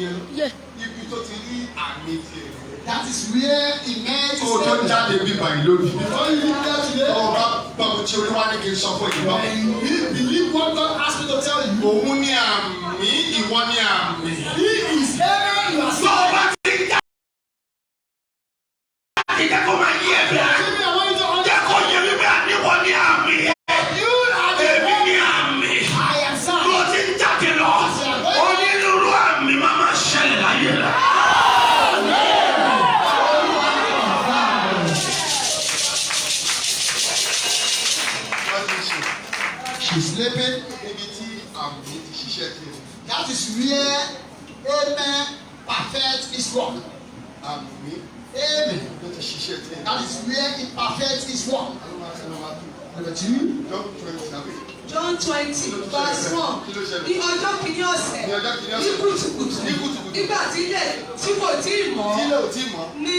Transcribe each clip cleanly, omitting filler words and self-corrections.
yẹn lọ. Yeah. Ibi tó ti rí àmì tiẹ̀ nìyẹn. That is where he met Kó o tó his jáde bíbá yìí lónìí. Before you leave there today, Tó o bá gbọ́ tí Olúwa ní kí n sọ fún ìgbọ́. when you believe what God asked me to tell you, Òun ní àmì, ìwọ ní àmì. He is Amen, you are Tó o sign. bá ti jáde, jẹ́ kó máa yí ẹ bẹ́ẹ̀. Children, I want you to Jẹ́ understand. kó yẹ wípé àníwọ̀ ní àmì. You are the Èmi ní àmì. I am Tó sign. o ti ń jáde lọ, onírúurú àmì máa máa ṣẹlẹ̀ láyé rẹ̀. Wọ́n ti sùn. She's sleeping. Níbi tí àmì ti ṣiṣẹ́ tiẹ̀. That is where Amen perfect his work. Àmì Amen. ló ti ṣiṣẹ́ tiẹ̀. That is where it perfects his work. Number two. John 20 àbí? John 20 verse 1. Kí ló ṣẹlẹ̀? Ní ọjọ́ kìíní ọ̀sẹ̀, Ní ọjọ́ kìíní ní ọ̀sẹ̀. kùtùkùtù, Ní kùtùkùtù. nígbà tí ilẹ̀ tí kò tí ì mọ́, Tílẹ̀ ò tí mọ́. ní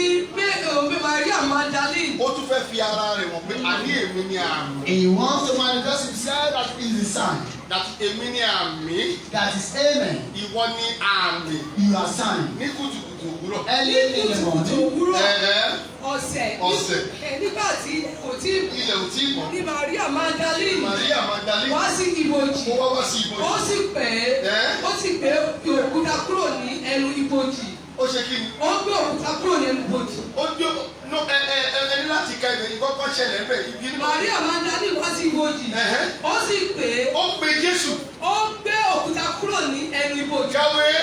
Maria Magdalene Ó tún fẹ́ fi ara rẹ̀ wọ̀n pé àní èmi ni àmì. He wants to manifest himself that he is the sign. That èmi ni àmì, That is Amen. ìwọ ni àmì. You are sign. Ní kùtùkùtù òwúrọ̀. Early ní in the kùtùkùtù morning. òwúrọ̀ Ẹ̀hẹ́, ọ̀sẹ̀ Ọ̀sẹ̀. nígbà tí ilẹ̀ kò tí ì mọ́, ilẹ̀ ò tí mọ́. ní Maria Magdalene Maria Magdalene wá sí ibojì, ó wá wá sí ibojì. ó sì pè Ẹ́. ó sì gbé òkúta kúrò ní ẹnu ibojì. Ó ṣe kí ni? Ó gbé òkúta kúrò ní ẹnu ibojì. Ó gbé no ẹ ẹ ẹ ẹ ní láti ka ibẹ̀ ìkọ́kọ́ ṣẹlẹ̀ ńbẹ̀ ibi ní. Maria Magdalene wá sí ibojì, Ẹ̀hẹ́. ó sì pè é, Ó pe Jésù. ó gbé òkúta kúrò ní ẹnu ibojì. Kàwé.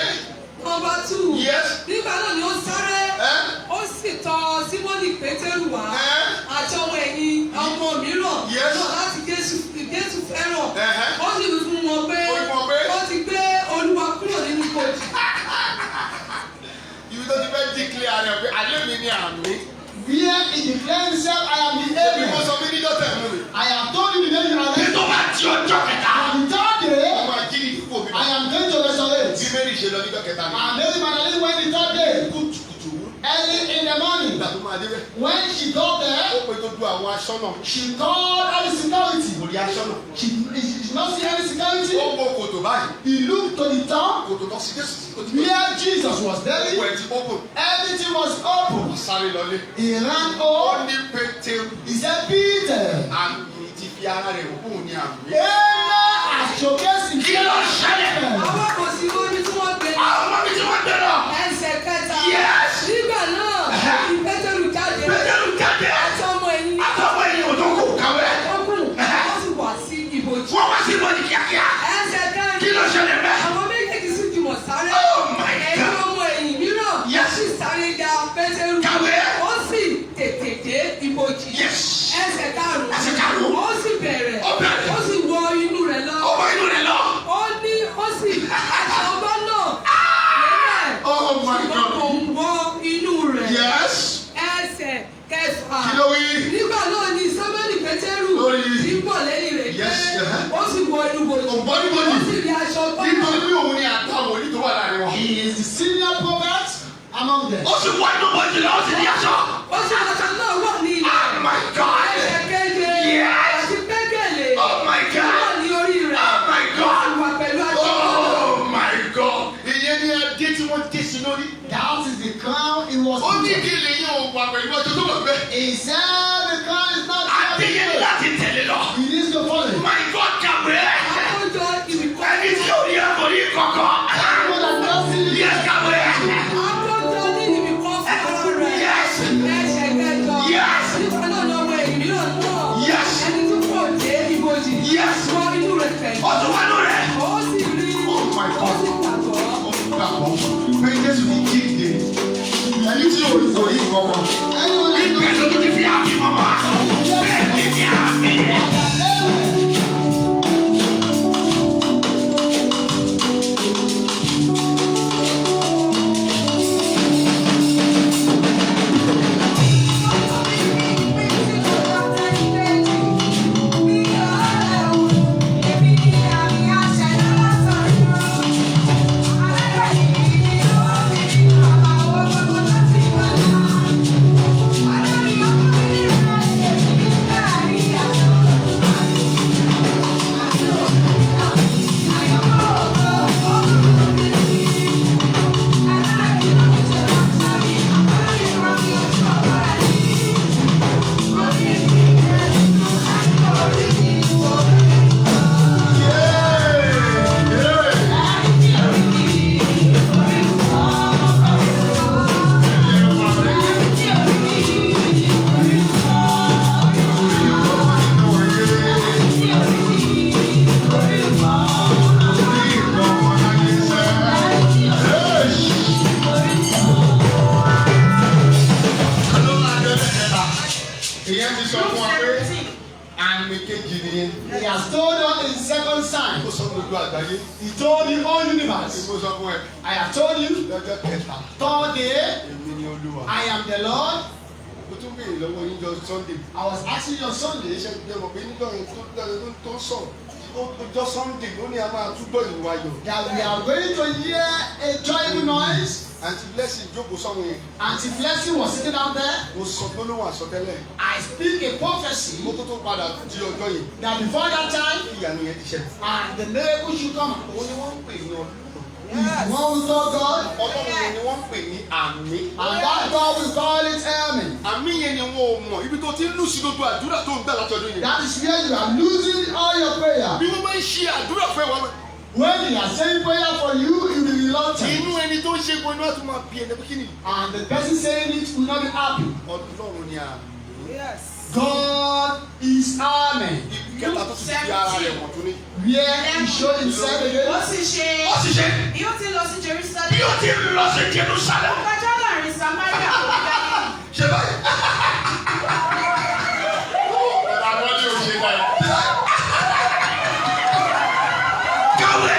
Number two. Yes. Nígbà náà ni ó sáré. Ẹ́. Ó sì tọ̀ Símónì Pétérù wá. Ẹ́. Àti ọmọ ẹ̀yìn ọmọ mìíràn. Yes. Náà láti Jésù Jésù fẹ́ràn. Ẹ̀hẹ́. Ó sì wí fún wọn pé Ó wí fún wọn pé. ó ti gbé Olúwa kúrò nínú ibojì. Ibi tó ti fẹ́ declare rẹ̀ pé alẹ́ mi ni àmì. Where he declared himself, I am the Èmi mo Amen. sọ mí níjọ́ tẹ̀ mú mi. I have told you the day you are Ní ready. tó bá di ọjọ́ kẹta, On the third Ó day, máa jí ìdíkò mi. I am going to resurrect. Bí Mary ṣe lọ níjọ́ kẹta ni. And Mary Magdalene went the third day, Kùtùkùtù òwúrọ̀. early in the morning. Ìgbà tó máa débẹ̀. When she got Ó there, pe tó du àwọn aṣọ́nà. she called any security. Kò rí aṣọ́nà. She did not see any security. Ó wo kòtò báyìí. He looked to the top Kòtò tó sí Jésù sí kòtò. where Jesus was buried. Gbogbo ẹ̀ ti open. Everything was open. Ó sáré lọlé. He ran Ó home. ní Pétérù. He said, Peter, Àmì ti fi ara rẹ̀ wò fóun ní àmì. Amen has showcased kí ló ṣẹlẹ̀? Àwọn kò sí mọ ibi tí wọ́n gbé lọ. Àwọn ọmọ mi tí wọ́n gbé lọ. Ẹsẹ̀ kẹta. Yes. Nígbà náà ni Pétérù jáde. Pétérù jáde. Àti ọmọ ẹ̀yìn Àtọmọ ẹ̀yìn ò tó kù kàwé. tó kù. Ó sì wá sí ibojì. Wọ́n wá sí ibojì kíákíá. Ẹsẹ̀ kẹrin. Kí ló ṣẹlẹ̀ bẹ́ẹ̀? Àwọn méjèèjì sì jùmọ̀ sáré. Oh my Ẹ̀yin God. ọmọ ẹ̀yìn mìíràn Yes. sì sáré ya Pétérù. Kàwé. Ó sì tètè dé ibojì. Yes. Ẹsẹ̀ karùn-ún. Ẹsẹ̀ karùn-ún. Ó sì bẹ̀rẹ̀. Ó bẹ̀rẹ̀. Ó sì wọ inú rẹ̀ lọ. Ó wọ inú rẹ̀ lọ. Ó ní ó sì aṣọ ọgbọ́n náà lélẹ̀. Oh my Ṣùgbọ́n God. kò ń wọ inú rẹ̀. Yes. Ẹsẹ̀ kẹfà. Kí ló wí? Nígbà náà ni Sámúẹ́lì Pétérù Lórí. tí ń bọ̀ lẹ́yìn rẹ̀ dé. Yes, uh-huh. Ó sì wọ inú bojì. Kò bọ́ ní bojì. Ó sì rí aṣọ ọgbọ́n náà. Nítorí pé òun ni àgbà wòlíì tó wà láàrin wọn. He is the senior prophet among them. Ó sì wọ inú bojì lọ, ó sì ní aṣọ. Ó sì aṣọ náà wà ní ilẹ̀. Oh my God. Ẹsẹ̀ keje. Yes. Àti pẹ́gẹ̀lẹ̀. Oh my Wà God. ní orí rẹ̀. Oh my God. Wà pẹ̀lú aṣọ náà. Oh my God. Ìyẹn ni adé tí wọ́n dé sí lórí. That is the crown he was Ó ní put on. kí lè yín òun wà pẹ̀lú ọjọ́ tó wà bẹ́ẹ̀. He said the crown is not Adé yẹn ní láti tẹ̀lé lọ. He needs to follow. My God, kàwé. Àkójọ ibìkan. Ẹni tí ò rí ẹ kò rí kọ̀kọ̀. Everyone that does see Yes, kàwé. Àkójọ ní ibìkan fún ara rẹ̀. Yes. Ẹsẹ̀ kẹjọ. Yes. Nígbà náà ni ọmọ ẹ̀yìn mìíràn náà. Yes. Ẹni tí kò dé ibojì. Yes. Wọ inú rẹ̀ pẹ̀lú. Ó tún wọ inú rẹ̀. Ó sì rí. Oh my Ó God. sì gbàgbọ́. Ó gbàgbọ́ pé Jésù ti jíǹde. Ẹni tí ò rí kò rí nǹkan kan. Anyone that Ibẹ̀ ló tún ti fi àmì mọ̀mọ́. Bẹ́ẹ̀ ni ní àmì. gbogbo àgbáyé. He told the whole universe, Mo sọ fún ẹ. I have told you, Lọ́jọ́ kẹta, third day, èmi ni Olúwa. I am the Lord. Mo tún béèrè lọ́wọ́ yín jọ Sunday. I was asking you on Sunday, Iṣẹ́ jẹ́ mọ̀ pé níjọ́ yẹn tó tó sọ̀rọ̀. Ọjọ́ Sunday ló ní a máa túbọ̀ ìwà ayọ̀. that we are going to hear a joyful noise. Àǹtí Blessing jókòó sọ́run yẹn. Auntie Blessing was sitting down there. Mo sọ gbólóhùn àsọtẹ́lẹ̀. I speak a prophecy Mo tó tó padà di ọjọ́ yẹn. that before that time, Kí ìyanu yẹn ti ṣẹlẹ̀. and the miracle should come. Òun ni wọ́n ń pè ní Ọlọ́run. Is one who saw God, Ọlọ́run yẹn ni wọ́n ń pè ní àmì. and that God will call it Amen. Àmì yẹn ni wọn ò mọ̀. Ibi tó ti ń lù sí gbogbo àdúrà tó ń gbà látọdún yẹn. That is where you are losing all your prayer. Bí wọ́n bá ń ṣe àdúrà fún ẹ̀wọ̀n. When they are saying prayer for you, you will be reluctant. Inú ẹni tó ń ṣe gbogbo inú àti máa bí ẹni pé kí ni? And the person saying it will not be happy. Ọlọ́run ni àmì. God is Amen. Ibi kẹta tó ti fi ara rẹ̀ wọ̀n tó ní. Where he showed himself again. Ó sì ṣe Ó sì ṣe bí ó ti lọ sí Jerusalem. bí ó ti lọ sí Jerusalem. Ó kọjá láàrin Samaria àti Galili. Ṣe báyìí. Àwọn ní òṣè náà. Kàwé.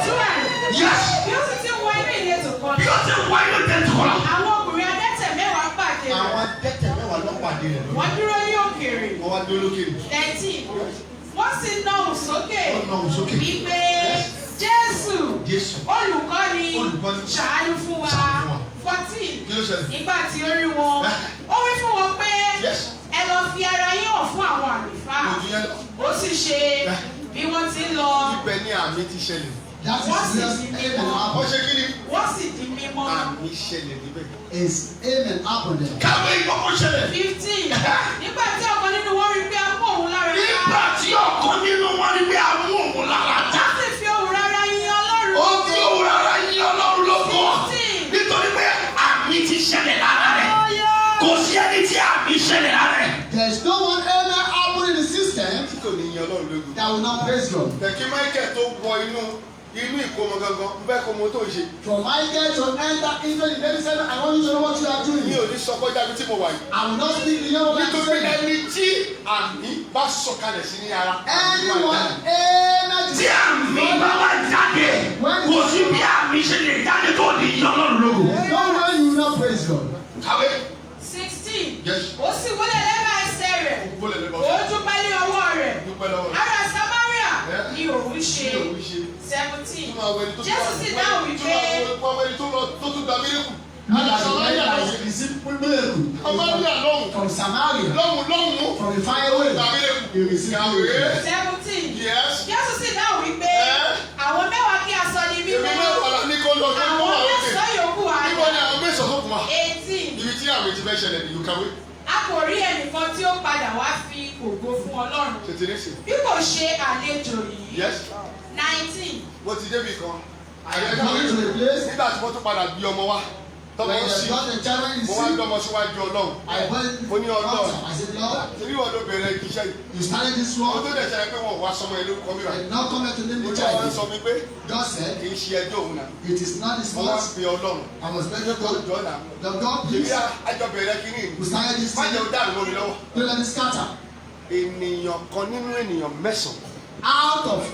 12. Yes. Bí ó sì ti wọ inú ìletò kan Bí ó ti wọ inú ìletò kan lọ. àwọn ọkùnrin adẹ́tẹ̀ 10 pàdé rẹ̀. Àwọn adẹ́tẹ̀ 10 ló pàdé rẹ̀ lọ́nà. Wọ́n dúró ní òkèèrè. Wọ́n wá dúró lókèrè. 13. Wọ́n sì nahùn sókè. Wọ́n nahùn sókè. Wípé Jésù Jésù. olùkọ́ni Olùkọ́ni. ṣàánú fún wa. Ṣàánú fún wa. 14. Kí ló ṣẹlẹ̀? Nígbà tí ó rí wọn, ó wí fún wọn pé Yes. ẹ lọ fi ara yín hàn fún àwọn àlùfáà. Ojú yẹn lọ. Ó sì ṣe bí wọ́n ti ń lọ, Ibẹ̀ ni àmì ti ṣẹlẹ̀. That is Wọ́n sì where di Amen mímọ́. Wọ́n happened. ṣe kí ni? Wọ́n sì di mímọ́. Àmì ṣẹlẹ̀ níbẹ̀. Is Amen happened there. Kàwé ìkọ̀kọ̀ ṣẹlẹ̀. 15. Nígbà tí ọ̀kan nínú wọn rí pé a mú òun lára dá, Nígbà tí ọ̀kan nínú wọn rí pé a mú òun lára dá. ó sì fi ohùn rárá yin Ọlọ́run. Ó fi òun rárá yín Ọlọ́run lógo. 15. Nítorí pé àmì ti ṣẹlẹ̀ lára rẹ̀. Kò sí ẹni tí àmì ṣẹlẹ̀ lára rẹ̀. There is no one Amen happened in the system Tí kò ní yin Ọlọ́run lógo. that will not praise God. Kẹ̀kí Michael tó wọ inú inú ìkómọ gangan, n fẹ́ kó mo tó ń ṣe. For Michael to enter into the baby seven, I want you to know what you are Mi doing. ò ní sọ kọjá ibi tí mo wà yìí. I will not speak beyond what I'm Nítorí saying. ẹni tí àmì bá sọ̀kalẹ̀ sí ní ara. Anyone, Amen. Tí àmì bá wá jáde, kò sí bí àmì ṣe lè jáde tó ní yín Ọlọ́run lógo. There's no way you will not praise God. Kàwé. 16. Yes. Ó sì wólẹ̀ lẹ́bàá ẹsẹ̀ rẹ̀. Ó wólẹ̀ lẹ́bàá Ó dúpẹ́ ní ọwọ́ rẹ̀. Dúpẹ́ lọ́wọ́ rẹ̀. Ará Samaria Yeah. ni òun ṣe. Kí lòun ṣe? 17. Tún máa wọ ẹni tó Jésù sì dáhùn wípé Tún máa wọ ẹni tó lọ tó tún gba miracle. Not that the man has received miracle Samaria lọ́hùn. from Samaria, Lọ́hùn lọ́hùn. from the far away. Gba miracle. He received Kàwé. miracle. 17. Yes. Jésù sì dáhùn wípé Eh? àwọn 10 kí a sọ di Èmi mímọ́. mẹ́wàá la ní kó lọ tó kó Àwọn wà lókè. 9 yòókù Níbo ni àgbà. àwọn 9 tó kù wá? 18. Ibi tí àmì ti fẹ́ ṣẹlẹ̀ nìyí kàwé. A kò rí ẹnìkan tí ó padà wá fi ògo fún Ọlọ́run. Tètè ní sè. Bí kò ṣe àlejò yìí. Yes. 19. Mo ti débi kan. I am coming to a place Nígbà tí wọ́n tún padà gbé ọmọ wá. Tọ́mọ when ń you sì. got the child when you Mo wá see. gbọ́mọ síwájú Ọlọ́run. I went Mo ní Ọlọ́run. I said, Lord, Ṣebí wọn ló bẹ̀rẹ̀ iṣẹ́ yìí. you started this Mo work tó dẹ̀ ṣẹlẹ̀ pé wọn ò wá sọmọ ẹ lórúkọ mi rà. and now come here to name the Olúwa wá ń child. sọ mi pé God said, kì í ṣe ẹjọ́ òun náà. it is not his Mo wá ń fault. pe Ọlọ́run. I was begging God, Jọ́ náà. the God, Ṣebí please, àjọ bẹ̀rẹ̀ kínní ni. we started this Má jẹ́ thing. ó dàrú mọ́ mi lọ́wọ́. Don't let it scatter. Ènìyàn kan nínú ènìyàn 9 Out of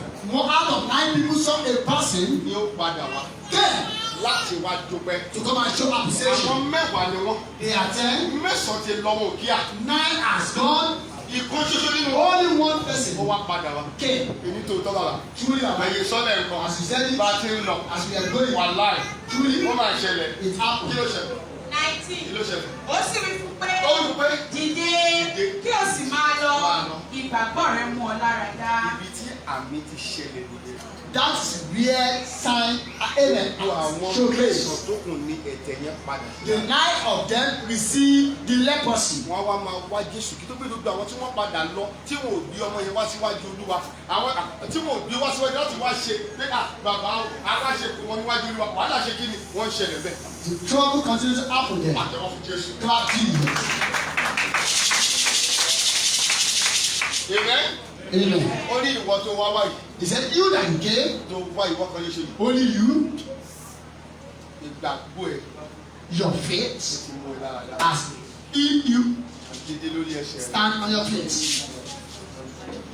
9 people saw a person ni ó padà wá came láti wá dúpẹ́. to come and show appreciation. Àwọn 10 ni wọ́n. They are 10, 9 ti lọ wọn ò kíá. 9 has gone. Ìkan ṣoṣo nínú wọn. Only one Ó person wá padà wá. came. Èmi tó tọ́ bàbá. Truly, Baba, Àyè sọ́lẹ̀ nǹkan. as you said it, Bá a ti ń lọ. as we are going, Wàláì. truly, Ó máa ṣẹlẹ̀. it Kí happened. ló ṣẹlẹ̀? 19. Kí ló ṣẹlẹ̀? Ó sì wí fún pé Ó wí pé dìde Dìde. kí o sì máa lọ Máa lọ. ìgbàgbọ́ rẹ mú ọ lára dá. Ibi tí àmì ti ṣẹlẹ̀ nìyẹn. That's where sign Amen Gbogbo àwọn showcase. 9 tó kù ní ẹ̀tẹ̀ yẹn padà. The 9 of them received the leprosy. Wọ́n wá máa wá Jésù kí tó bí gbogbo àwọn tí wọ́n padà lọ tí wọn ò gbé ọmọ yẹn wá síwájú Olúwa, àwọn tí wọn ò gbé wá síwájú láti wá ṣe pé à bàbá o, àwa ṣe kó wọn níwájú Olúwa, wàhálà ṣe kí ni wọ́n ń ṣẹlẹ̀ bẹ́ẹ̀. The trouble continues to happen there. Pàtẹ́wọ́ fún Jésù. Clap Jesus. Amen. Amen. Ó ní ìwọ tó wá wáyìí He said, you that you came, tó wá ìwọ kan ṣoṣo yìí, only you, ìgbàgbọ́ ẹ̀ your faith ti mú ẹ lára dá. has healed you. Dìde lórí ẹsẹ̀ rẹ̀. Stand on your feet.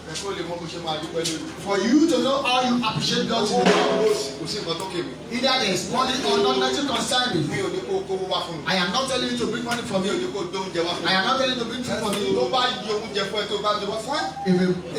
Ẹ kó lè mọ bó ṣe máa dúpẹ́ lórí. For you to know how you appreciate God Owó today. wà owó òsì, kò sí nǹkan tó kèmí. Either there is money or not, nothing concern me. Mi ò ní kó kówó wá fún mi. I am not telling you to bring money for Mi me. ò ní kó dó oúnjẹ wá fún I mi. am not telling you to bring food for Tó me. bá yọ oúnjẹ fún ẹ tó bá jẹ wá fún ẹ.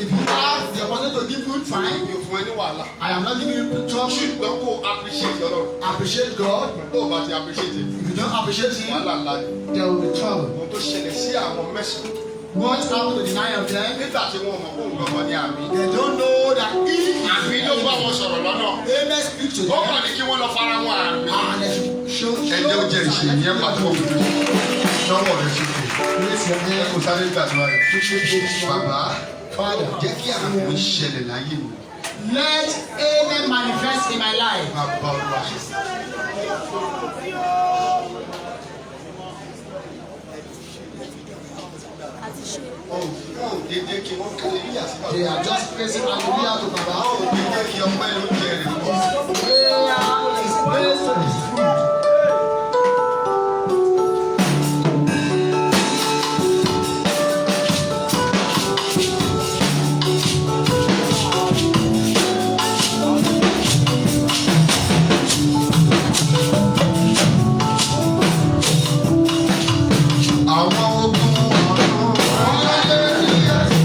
If you have the opportunity to give food, fine. Mi ò fún ẹ ní wàhálà. I am not giving you trouble. Ṣùgbọ́n kó appreciate Ọlọ́run. Appreciate God. Tó o bá ti appreciate ẹ, If you don't appreciate Him, wàhálà ńlá ni. there will be trouble. Ohun tó ṣẹlẹ̀ sí àwọn mẹ́sàn-án. What happened to the nine of them? Nígbà tí wọ́n mọ̀ fóun gangan ní àmì. They don't know that if Àmì ló bá wọn sọ̀rọ̀ lọ́nà. Amen speak to Ó them kàn ní kí wọ́n lọ fara wọn àmì. and they should show Ẹ jẹ́ ó jẹ́ ìṣe yẹn pàtó fún mi. Lọ́wọ́ rẹ̀ ṣe kù. Raise your Ẹ hand. kò sáré gbàdúrà rẹ̀. Bàbá, Father, jẹ́ kí àmì ṣẹlẹ̀ láyé mi. let Amen manifest in my life. Bàbá Olúwa ṣe. Wọn ò dédé kí wọ́n kálíyà sí bàbá. They are just praising hallelujah to Baba. Wọn ò dédé kí ọpẹ́ ló jẹ rẹ̀ pọ̀. Prayer is praise to his food. Àwọn ogun ọ̀run wọ́n lé ní ẹ̀sìn.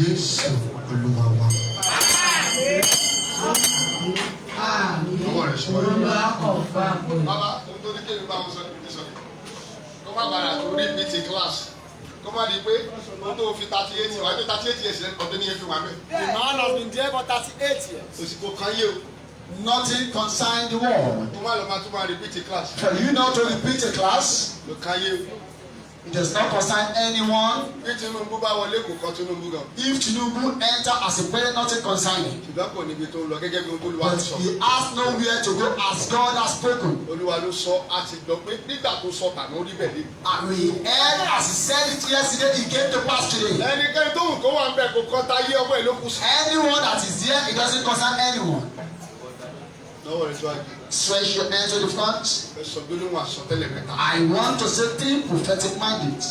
Jésù Olúwa wa. Ọwọ́ rẹ̀ ṣe wáyé. Bàbá, ohun tó ní kéde bá wọn sọ ní sọ. Kó má bàrà tó rí pt class. Kó má di pé ohun tó fi 38, wáyé tó 38 years ọdún ní efi wà mẹ́. The man has been there for 38 years. Òsìkò kan yé o. Nothing concern the world. Kó má lọ máa tún máa repeat class. For you not to repeat a class, Ló kan yé o. it does not concern anyone. Bí Tinubu bá wọlé, kò kọ́ Tinubu gan. If Tinubu enter as a president, nothing concern him. Ṣùgbọ́n kò níbi tó ń lọ gẹ́gẹ́ bí ohun tó Olúwa But ti sọ. he has nowhere to go as God has spoken. Olúwa ló sọ, a ti gbọ́ pé nígbà tó sọ tàná, ó rí bẹ́ẹ̀ lé. And we heard as he said it yesterday, it came to pass today. Ẹnikẹ́ni tó wù kó wà ń bẹ̀, kó kọ́ ta yé, ọwọ́ ẹ̀ ló kù sí. Anyone that is there, it doesn't concern anyone. Lọ́wọ́ rẹ̀ síwájú. Stretch your hands to the front. Ẹ sọ gbólóhùn àsọtẹ́lẹ̀ mẹ́ta. I want to say three prophetic mandates.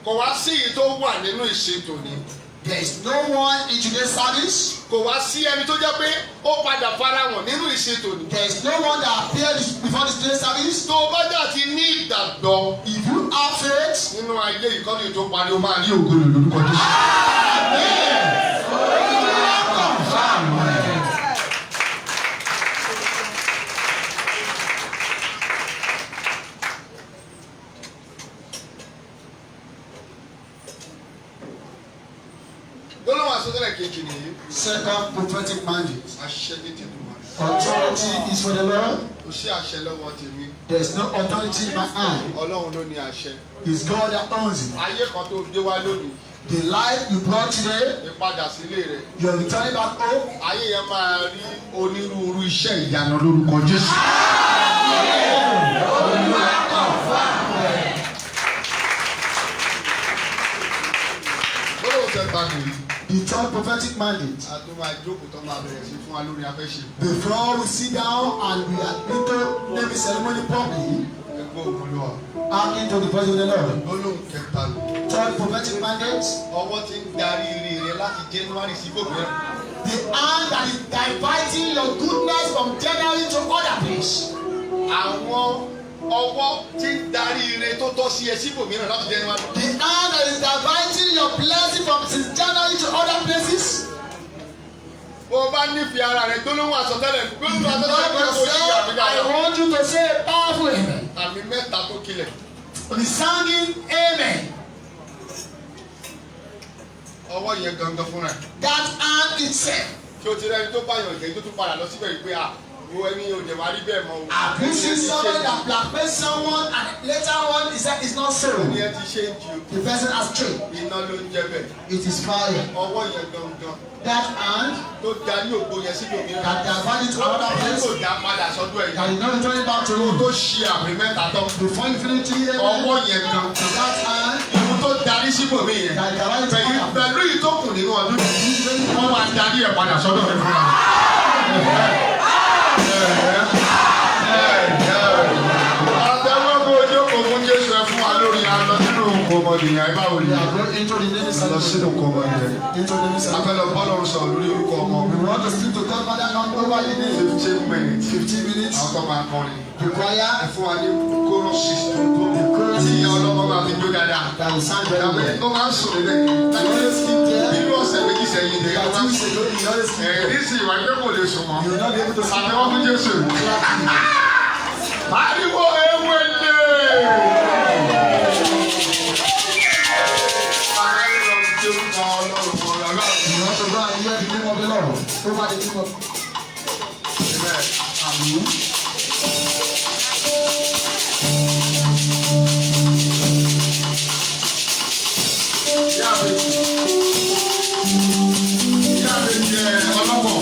Kò wá sí èyí tó wà nínú ìsìn tòní. There is no one in today's service. Kò wá sí ẹni tó jẹ́ pé ó padà farahàn nínú ìsìn tòní. There is no one that appeared before this today's service. Tó o bá dà ti ní ìgbàgbọ́ If you have faith, nínú ayé ìkọ́ni tó parí, o máa rí ògo lò lórúkọ Jésù. Confirm. Gbólóhùn àsọtẹ́lẹ̀ kejì nìyí. Second prophetic mandate. Àṣẹ ní tètè wá. Authority is for the Lord. Kò sí àṣẹ lọ́wọ́ tèmi. There is no authority in my hand. Ọlọ́run ló ní àṣẹ. It's God that owns it. Ayé kan tó gbé wá lónìí, The life you brought today, ìpadà sílé rẹ̀. you're returning back home. Ayé yẹn máa rí onírúurú iṣẹ́ ìyanu lórúkọ Jésù. Gbólóhùn kẹta nìyí. The third prophetic mandate. A tó máa jókòó tó máa bẹ̀rẹ̀ sí fún wa lórí afẹ́ṣe. Before we sit down and we are into naming ceremony properly, Ẹgbẹ́ òkúlùwà. hearken to the voice of the Lord. Gbólóhùn kẹta nìyí. Third prophetic mandate. Ọwọ́ ti ń darí ire rẹ láti January sí gbogbo ẹ̀. The hand that is diverting your goodness from January to other place. Àwọn ọwọ́ tí ń darí ire tó tọ́ sí ẹ síbòmíràn láti January. The hand that is diverting your blessing from since January to other places. Bó o bá nífẹ̀ẹ́ ara rẹ, gbólóhùn àsọtẹ́lẹ̀, gbólóhùn àsọtẹ́lẹ̀ Love pé kò sí yourself. àfihàn. I want you to say a powerful amen. Àmì mẹ́ta tó kilẹ̀. Resounding amen. Ọwọ́ yẹn gangan fúnra ẹ̀. That hand itself. Tí o ti rẹ́ni tó bá yàn jẹ́ tó tún padà lọ síbẹ̀ yìí pé à wo ẹni ò dẹ̀ wá rí bẹ́ẹ̀ mọ́ o. Have you seen someone that blackmail someone and later on he said it's not so? Ẹni ẹ ti ṣe ń ju. The person has changed. Iná ló ń jẹ bẹ́ẹ̀. It is fire. Ọwọ́ yẹn gangan That hand tó darí ògo yẹn síbòmíràn. that diverted to another place Kò dá padà sọ́dọ̀ ẹ̀. that is not returning back to you. Tó ṣe àmì mẹ́ta tán. Before you finish three amen. Ọwọ́ yẹn gan. That hand Ìwú tó darí síbòmí yẹn. that diverted to Pẹ̀lú other pẹ̀lú ìtókù nínú ọdún yìí, wọ́n máa darí ẹ̀ padà sọ́dọ̀ rẹ̀ fúnra. Àtẹ̀wọ́ kó o jókòó fún Jésù. Ẹ fún wa lórí alọ sínú ọmọnìyàn ẹ báwo We ni? are going into the naming Lọ sínú ceremony. ọmọnìyàn. Into the naming A ceremony. fẹ́ lọ bọ́lọ́run sọ̀rọ̀ lórí orúkọ ọmọ. We want to speak to God Father not over the name. 15 minutes. 15 minutes. Àwọn kan máa kọrin. The choir. Ẹ fún wa ní chorus tuntun. Tí ìyá ọlọ́mọ máa fi jó dáadáa. That will sound very Tàbí well. tó máa ń sùn nílẹ̀. You always sleep there. Nínú ọ̀sẹ̀ 2 sẹ́yìn ni ó That máa ń 2 weeks sùn. ago, you always sleep Ẹ̀ there. nísìnyí wà pé kò lè sùn mọ́. You will not be able to sleep. Àtẹ́wọ́ fún Jésù. Pariwo ewele. Pariwo tí ó ń kọ Ọlọ́run Ọlọ́run. You want to go and hear the name of the Lord over the name of Amen. Amen. Ìyá mi, ìyá mi jẹ ọlọ́pọ̀.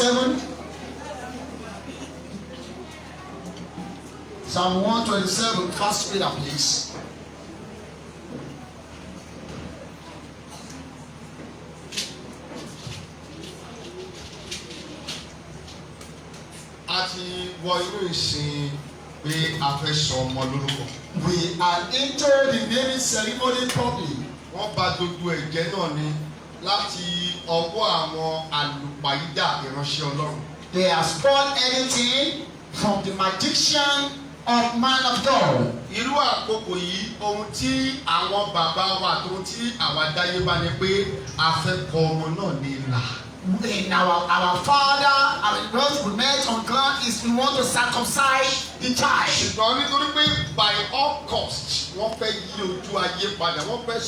127. Psalm 127, fast reader, please. A ti wọ inú ìsìn pé a fẹ́ sọ ọmọ lórúkọ. We are into the naming ceremony properly. Wọ́n bà gbogbo ẹ̀jẹ̀ náà ni láti ọwọ́ àwọn àlùpàyídà ìránṣẹ́ Ọlọ́run. They have spoiled anything from the magician of man of God. Irú àkókò yìí, ohun tí àwọn bàbá wa àti ohun tí àwa dáyé bá ni pé a fẹ́ kọ ọmọ náà ní ilà. In our father, our what we met on ground is we want to circumcise the child. Ṣùgbọ́n nítorí pé by all costs wọ́n fẹ́ yí ojú ayé padà, wọ́n fẹ́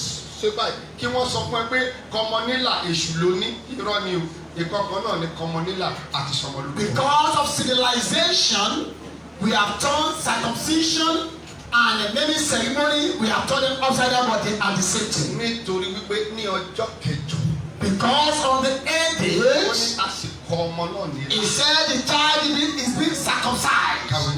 ṣe báyìí kí wọ́n sọ fún ẹ pé kọmọnílà èṣù ló ní. Irọ́ ni o, ìkọ̀kan náà ni kọmọnílà àti sọmọlúkọ. Because of civilization, we have turned circumcision and the naming ceremony, we have turned them upside down, but they are the same thing. Nítorí wípé ní ọjọ́ kẹjọ, Because on the eighth wọ́n ní day, àsìkò ọmọ náà ní he ilà. said the child is being circumcised. Kàwé.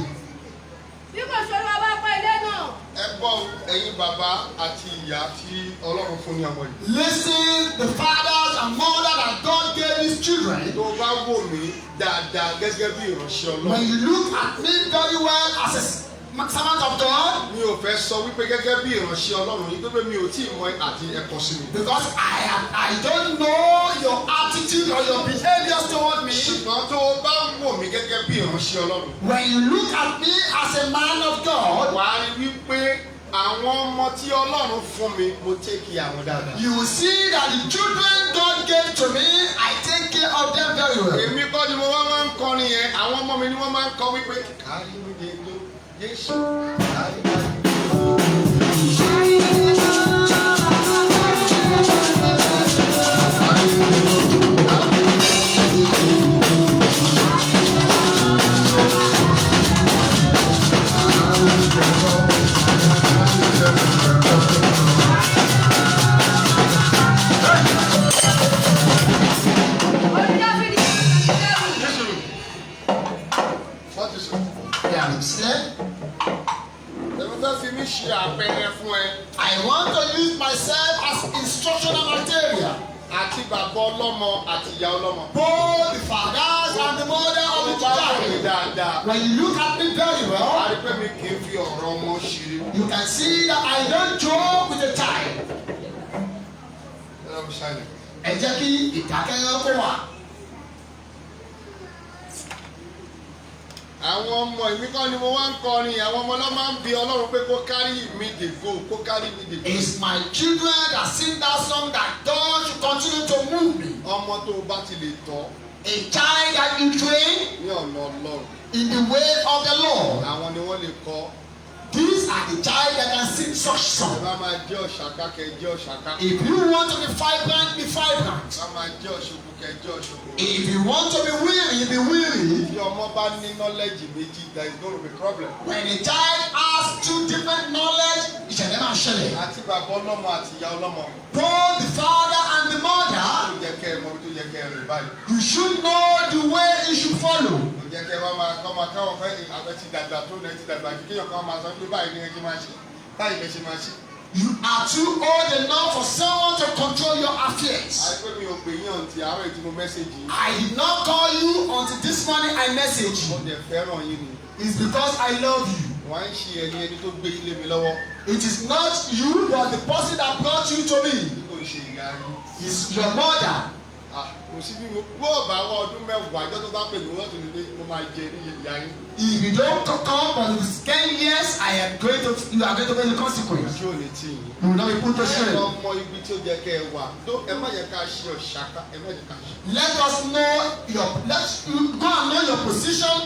Bí kò ṣe Olúwa bá kọ́ ilé náà, Ẹ gbọ́ o, ẹ̀yin bàbá àti ìyá tí Ọlọ́run fún ní ọmọ yìí. Listen, the fathers and mothers that God gave his children. Tó bá wò mí dáadáa gẹ́gẹ́ bí ìránṣẹ́ When Ọlọ́run, you look at me very well as a servant of God, mi ò fẹ́ sọ wípé gẹ́gẹ́ bí ìránṣẹ́ Ọlọ́run yìí pé mi ò tí ì mọ àti ẹ̀kọ́ sí mi. because I don't know your attitude or your behaviors toward me. Ṣùgbọ́n tó o bá wò mí gẹ́gẹ́ bí ìránṣẹ́ Ọlọ́run, When you look at me as a man of God, wàá rí wípé àwọn ọmọ tí Ọlọ́run fún mi, mo take care àwọn dáadáa. you will see that the children God gave to me, I take care of them very well. Èmi kọ́ ni mo wá máa ń kọrin yẹn, àwọn ọmọ mi ni wọ́n máa ń kọ wípé kárí mi dé ló Jésù kárí mi dé. Orin Dáfídì 127. Wọ́n ti sùn. Yeah, slept. Èmi fẹ́ fi mí ṣe àpẹẹrẹ fún ẹ. I want to use myself as instructional material. Àti bàbá ọlọ́mọ àti ìyá ọlọ́mọ. Both the fathers and the mother of Tó the bá wò mí child. dáadáa, When you look at me very a well, rí pé mi kì í fi ọ̀rọ̀ ọmọ ṣeré. you can see that I don't joke with the child. Ẹ lọ́ọ́ fi ṣàlẹ̀. Ẹ jẹ́ kí ìdákẹ́rẹ́ kó wà. Àwọn ọmọ èmi kọ́ ni mo wá ń kọrin, àwọn ọmọ ọlọ́mọ máa ń bi Ọlọ́run pé kó carry mi dey go, kó carry mi dey go. It's my children that sing that song that God should continue to move me. Ọmọ tó o bá ti lè tọ́ A child that you train ní ọ̀nà Ọlọ́run, in the way of the Lord. àwọn ni wọ́n lè kọ́. These are the child that can sing such Ẹ song. bá máa jẹ́ ọ̀ṣàká kẹ jẹ́ ọ̀ṣàká. If you want to be vibrant, be vibrant. Ẹ bá máa jẹ́ ọ̀ṣogun kẹ jẹ́ ọ̀ṣogun. If you want to be weary, be weary. Tí ọmọ bá ní knowledge méjì, there is gonna be problem. When a child has two different knowledge, ìṣẹ̀lẹ̀ máa ṣẹlẹ̀. Àti bàbá ọlọ́mọ àti ìyá ọlọ́mọ, Both the father and the tó mother, yẹ kẹ́ ẹ mọ ibi tó yẹ kẹ́ ẹ rìn báyìí. you should know the way you should follow. Kò jẹ́ kẹ́ ẹ wá máa kọ́ máa káwọn fẹ́ àbẹ ti dàgbà tó lẹ ti dàgbà kí kéèyàn kan máa sọ pé báyìí ni ẹ ṣe máa ṣe, báyìí lẹ ṣe máa ṣe. You are too old enough for someone to control your affairs. Àìpé mi ò pè yín ọ̀ǹtì àárọ̀ èyí tí mo message yín. I did not call you until this morning I messaged Mo you. dẹ̀ fẹ́ràn yín ni. It's because I love you. Wọ́n á ń ṣe ẹni ẹni tó gbé ilé mi lọ́wọ́ It is not you, but the person that brought you to me. bí kò ń ṣe ìyá yín. It's your mother. Ah, kò sí bí mo bó ọ̀bà wá ọdún 10 ìjọ tó bá pè mí wọ́n tún ní pé mo máa jẹ ní ìyá yín. If you don't come for the 10 years, I am going to, you are going to pay the consequence. Ojú ò ní tì yín. You will not be put to Ẹ shame. lọ mọ ibi tí ó jẹ́ kẹ́ ẹ wà. Tó ẹ má yẹ ká ṣe ọ̀ṣàká, ẹ má yẹ ká ṣe. Let us know your, let you go and know your position.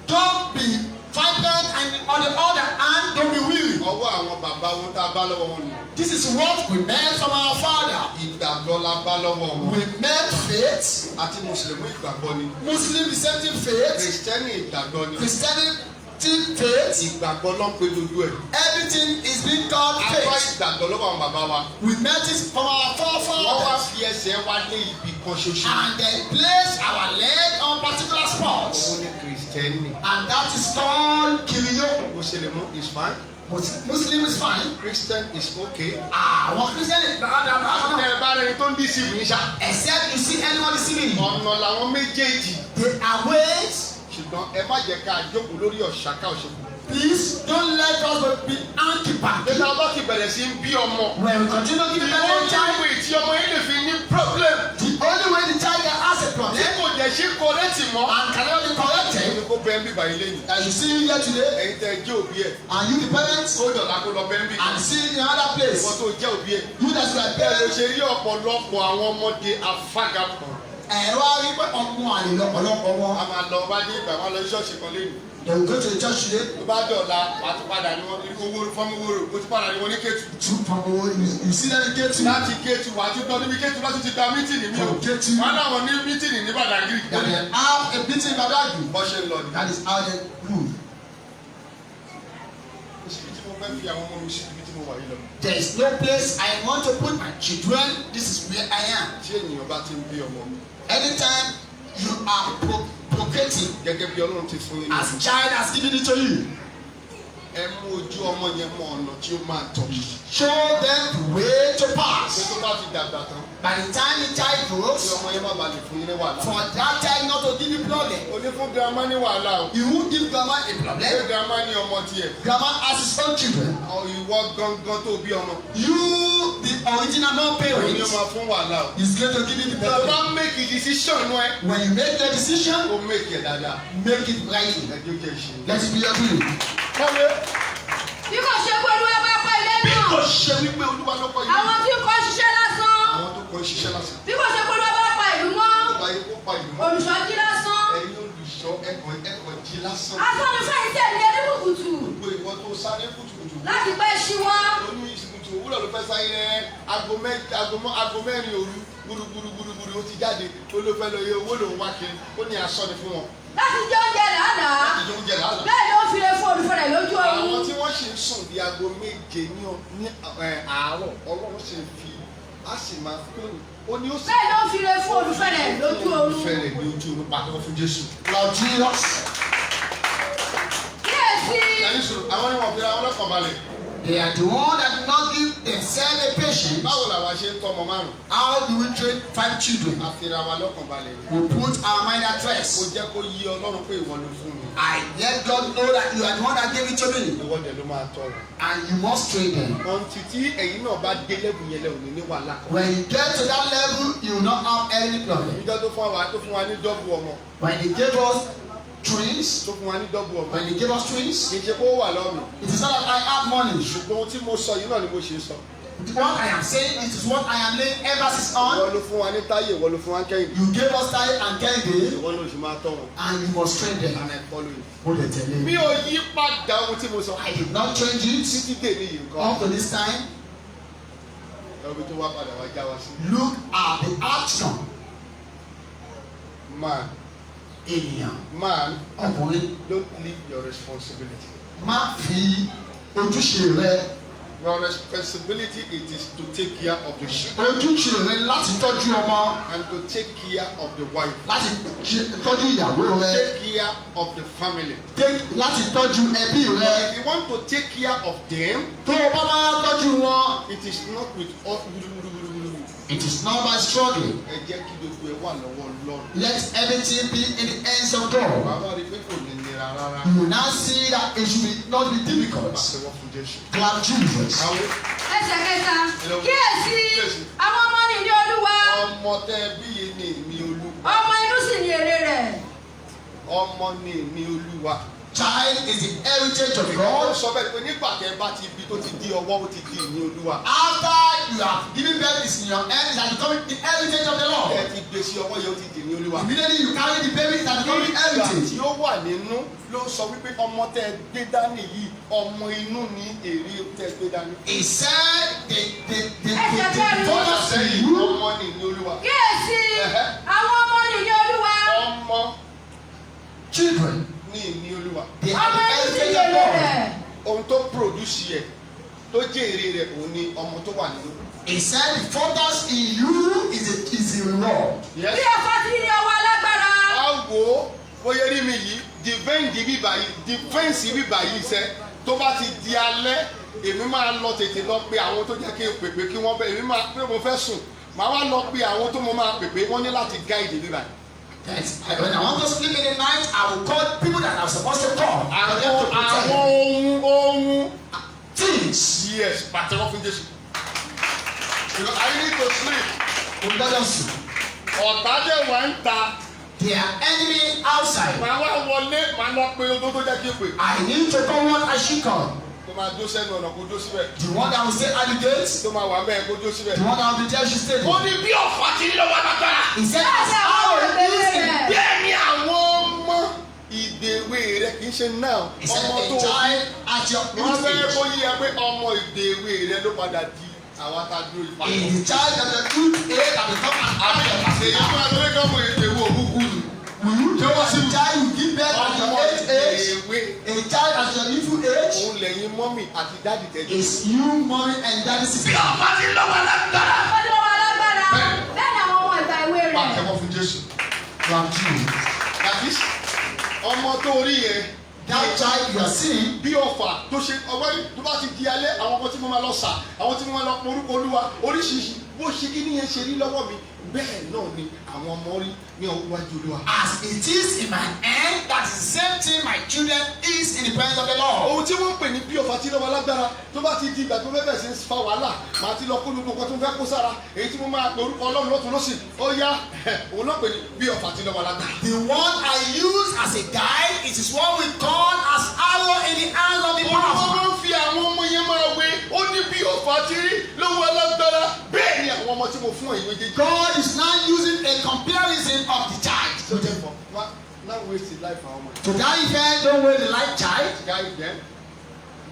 Don't be vibrant, and on the other hand, don't be weary. Ọwọ́ àwọn bàbá wọn tá a bá lọ́wọ́ wọn nù. This is what we met from our father. Ìgbàgbọ́ la bá lọ́wọ́ wọn. We met faith. Àti Mùsùlùmí ìgbàgbọ́ ni. Muslim the same thing, faith. Kìrìsìtẹ́nì ìgbàgbọ́ ni. Christianity Still faith. Ìgbàgbọ́ ló ń pe gbogbo ẹ̀. Everything is being called A bá faith. ìgbàgbọ́ lọ́wọ́ àwọn bàbá wa. We met it from our Wọ́n wá forefathers. fi ẹsẹ̀ wa lé ibì kan ṣoṣo. And they place our leg on particular spots. Òun ni Kìrìsìtẹ́nì. And that is called Kiriyo. Mùsùlùmí is fine. Muslim is fine. Christian is okay. Àwọn Christian Tẹ́ ẹ bá rẹni tó ń deceive yín ṣá. except you see anyone deceiving you. Ọ̀nà làwọn méjèèjì. They are ways. Ṣùgbọ́n ẹ má jẹ́ ká jókòó lórí ọ̀ṣàká òṣèlú. Please don't let us be anti-party. Nígbà bá ti bẹ̀rẹ̀ sí ń bí ọmọ. When we continue to give The birth to only a child, way tí ọmọ yẹn lè fi ní problem. the only way the child can ask a Tí problem kò dẹ̀ ṣe correct mọ́. and cannot be corrected, Ẹni kó bẹ́ẹ̀ ń bíbá ilé yìí. as you see here today, Ẹ̀yin tẹ́ ẹ jẹ́ òbí ẹ̀. and you the parents, Kó dọ̀là kó lọ bẹ́ẹ̀ ń bì. and see in another place, Ìwọ tó jẹ́ òbí ẹ̀. you that you are Bẹ́ẹ̀ ló parents, ṣe rí ọ̀pọ̀lọpọ̀ àwọn ọmọdé afágapọ̀. ẹ wá rí pé ọmọ àlè lọ́pọ̀lọpọ̀ A wọn. máa lọ bá dé ìgbà wọn lọ ṣọ́ọ̀ṣì kan lẹ́nu. They will go to the church today, Tó bá dọ̀la, wàá tún padà ní wọn ní owó fọ́nmúwòrò, ó tún padà ní wọn ní Kétu. to from you see them in Ketu, Láti Kétu, wàá tún gbọ́ níbi Kétu láti ti gba meeting mi o. From Kétu. Wọ́n láwọn ní meeting ní Badagry. that they have a meeting in Badagry. Bọ́ ṣe ń lọ ni. That is how they move. Kò síbi tí mo fẹ́ fi àwọn ọmọ mi sí ibi tí mo wà yìí lọ. There is no place I want to put my children. This is where I am. Tí ènìyàn bá ti ń bí ọmọ, Anytime you are procreating, gẹ́gẹ́ bí Ọlọ́run ti fún yín ní as child has given it to you, ẹ mú ojú ọmọ yẹn mọ ọ̀nà tí ó máa tọ̀. show them the way to Pé pass. tó bá ti dàgbà tán, By the time the child kí grows, ọmọ yẹn má bàa lè fún yín ní wàhálà. for that child not to give you problem, O ní fún girama ní wàhálà o. you won't give grandma a Ṣé problem. girama ní ọmọ tiẹ̀? Grandma has his own children. Ọ ìwọ gangan tó bí ọmọ. You, the original Òun ni ó non-parent, máa fún wàhálà o. is going to give you the Tó problem. bá make a decision ẹ, When you make the decision, ó make ẹ̀ dáadáa. make it rightly. Ẹjọ́ jẹ́ ìṣe. Let it be your will. Kọ́wé. Bí kò ṣe pé Olúwa bá kọ́ ilé Bí náà, kò ṣe wípé Olúwa ló kọ́ ilé. àwọn tí ń kọ́ ṣiṣẹ́ lásán. Àwọn tó kọ́ ṣiṣẹ́ lásán. Bí kò ṣe pé Olúwa bá pa ìlú mọ́, Ó pa ikú pa ìlú mọ́. olùṣọ́ jí lásán. Ẹ̀yin olùṣọ́ ẹ̀kọ́ ẹ̀kọ́ jí lásán. Asán ni fún ìtẹ̀ ní erékùkùtù Gbogbo ìwọ tó sáré kùtùkùtù. láti pẹ́ ṣíwọ́. Ó ní ìsìnkùtù òwúrọ̀ ló fẹ́ sáré rẹ̀ aago 4 òru gbúrúgbúrúgbúrú ó ti jáde ó ló fẹ́ lọ yẹ owó lòún wá kiri ó ní asán ni fún wọn. Láti jẹ oúnjẹ làálàá. Láti jẹ oúnjẹ làálàá. Bẹ́ẹ̀ ló ń fire fún olùfẹ́ rẹ̀ lójú Àwọn oorun. tí wọ́n sì ń sùn di aago 7 ní àárọ̀ Ọlọ́run sì ń fi á sì máa fún ó ní ó sì Bẹ́ẹ̀ ló ń fire fún olùfẹ́ rẹ̀ lójú oorun. olùfẹ́ rẹ̀ ní ojú oorun pàtẹ́wọ́ fún Jésù. Lord Jesus, Kíyèsí, Ẹni sùn àwọn ni wọ́n fi ra wọn lọ́kàn balẹ̀. they are the one that do not give themselves a patience. Báwo làwa ṣe ń tọ́ ọmọ márùn-ún? How do we train five children? A fi ra wa lọ́kàn balẹ̀ ni. We put our mind at Mo rest. jẹ́ kó yí Ọlọ́run pé ìwọ ló fún mi. I let God know that you are the one that gave it to me, Ìwọ dẹ̀ ló máa tọ́ wọn. and you must train them. Ọ̀ǹtì tí ẹ̀yin náà bá dé level yẹn lẹ́wọ̀n ní wàhálà kan. When you get to that level, you will not have any problem. Ìjọ tó fún wa tó fún wa ní double ọmọ When they gave us twins, tó fún wa ní double ọmọ. when they gave us twins, Kì í ṣe pé ó wà lọ́wọ́ mi. it is not that I have money. Ṣùgbọ́n ohun tí mo sọ yìí náà ni mo ṣe ń sọ. What I am saying, it is what I am laying emphasis Ìwọ on. ló fún wa ní Táyé, ìwọ ló fún wa ní Kẹ́hìndé. You gave us Taye and Kehinde, Ìwọ ló sì máa tọ́ wọn. and you must train them. And I follow you. Mo lè tẹ̀lé. Mi ò yí padà ohun tí mo sọ. I did not change it Títí dè ní yìí nǹkan. up to this time. Ẹbí tó wá padà wá já wa sí. Look at the outcome. Man, Ènìyàn, man, ọkùnrin, don't leave your responsibility. má fi ojúṣe rẹ Your responsibility it is to take care of the children ojúṣe rẹ láti tọ́jú ọmọ and to take care of the wife. láti tọ́jú ìyàwó rẹ Take care of the family. Láti tọ́jú ẹbí rẹ. If you want to take care of them, Tó o bá máa tọ́jú wọn, it is not with all wuruwuruwuru. it is not by struggling. Ẹ jẹ́ kí gbogbo ẹ wà lọ́wọ́ Ọlọ́run. Let everything be in the hands of God. Bàbá rí pé kò ní nira rárá. You will now see that it should be not be difficult. Pàtẹ́wọ́ fún Jésù. Clap Jesus. Àwọn Ẹsẹ̀ kẹta. Kíyèsí, àwọn ọmọ ní ìní Olúwa, ọmọ tẹ bí yìí ni ìní Olúwa. ọmọ inú sì ní èrè rẹ̀. Ọmọ ni ìní Olúwa. Child is the heritage of Ó God. sọ bẹ́ẹ̀ pé nígbà tẹ bá ti bí tó ti di ọwọ́ ó ti di ìní Olúwa. After you have given birth, is in your hand, it has become the heritage of the Lord. Ẹ ti gbé sí ọwọ́ yẹn ó ti di ìní Olúwa. Immediately you carry the baby, it has become the Nígbà heritage. tí ó wà nínú ló sọ wípé ọmọ tẹ gbé dání yìí ọmọ inú ni èrè tẹ gbé dání. He said the bonus in Sẹ́yìn you ọmọ ni ìní Olúwa. Kíyèsí, àwọn ọmọ ní ìní Olúwa, Ọmọ children ni ní ìní Olúwa. They are Ọmọ the inú sì heritage ni of èrè God. rẹ̀. Ohun tó produce yẹ tó jèrè rẹ̀ òun ni ọmọ tó wà nínú. He said the fathers in you is the reward. Yes. Bí ọfà ti ní ọwọ́ alágbára. Á wò ó, bóyá rí mi yìí, defend bíbà yìí, defense bíbà yìí sẹ́, tó bá ti di alẹ́, èmi máa lọ tètè lọ pe àwọn tó jẹ́ kí n pèpè kí wọ́n bẹ̀. Èmi máa pé mo fẹ́ sùn, màá wá lọ pe àwọn tó mo máa pèpè, wọ́n ní láti guide bíbà yìí. Yes. When I want to sleep in the night, I will call people that I'm supposed to call for them Àwọn to protect àwọn ohun things. Yes, pàtẹ́wọ́ fún Jésù. Because I need to sleep. O gbọ́dọ̀ sùn. Ọ̀tá dẹ̀ wá ń ta. Their enemy outside. Màá wá wọlé, màá lọ pe ohun tó jẹ́ kí n pè. I need to call what I should call. Tó máa dó sẹ́nu ọ̀nà kó dó síbẹ̀. The one that will stay at the gate. Tó máa wà bẹ́ẹ̀ kó dó síbẹ̀. The one that will be there should stay Ó there. ní bí ọ̀fà ti ní lọ́wọ́ alágbára. He said, as Bẹ́ẹ̀ ni how àwọn it is in rẹ̀. Bẹ́ẹ̀ ni Àwọn ọmọ ìdèwé rẹ kì í ṣe náà. He said, Ọmọ a tó child at your wọ́n youth fẹ́ age. kó yí ẹ pé ọmọ ìdèwé rẹ ló padà di àwa tá a dúró ìfà. Is the child at your youth age that become an Àbí adult. èyí máa lórí kọ́mọ ìdèwé òkúkú ni. Will you tell us a child you give birth at your Ọmọ eight age? ìdèwé A child at your youthful age? òun lẹ́yìn mummy àti daddy tẹ́jú. Is you, mommy and daddy Bí sitting? ọ̀fà ti ní lọ́wọ́ alágbára. Ọfà ti lọ́wọ́ alágbára. Bẹ́ẹ̀ ni àwọn ọmọ ìgbà èwe rẹ̀. Pàtẹ́wọ́ fún Jésù. From you. That is, ọmọ tó rí yẹn, That child you are seeing, bí ọfà tó ṣe ọwọ́ yìí, tó bá ti di alẹ́, àwọn ọmọ tí mo máa lọ sà, àwọn tí mo máa lọ porúkọ Olúwa oríṣiríṣi, bó ṣe kí nìyẹn ṣe rí lọ́wọ́ mi, bẹ́ẹ̀ náà ni àwọn ọmọ rí ní ọwájú Olúwa. As it is in my hand, that is the same thing my children is in the presence of the Lord. Ohun tí wọ́n ń pè ní bí ọfà tí lọ́wọ́ alágbára, tó bá ti di ìgbà tó fẹ́ bẹ̀rẹ̀ sí ń fa wàhálà, màá ti lọ kó gbogbo nǹkan tó ń fẹ́ kó sára, èyí tí mo máa pe orúkọ Ọlọ́run lọ́tún lọ́sì, ó yá, òun náà pè ní bí ọfà tí lọ́wọ́ alágbára. The one I use as a guide, it is what we call as arrow in the hand of the Olúwa powerful. máa ń fi àwọn ọmọ yẹn máa wé, ó ní bí ọfà tí rí lọ́wọ́ alágbára, bẹ́ẹ̀ ni àwọn ọmọ tí mo fún ẹ̀yin méjèèjì. God is now using a comparison of the child. So therefore, not waste the life àwọn ọmọ yìí. To that effect, don't waste the life child. Guide them,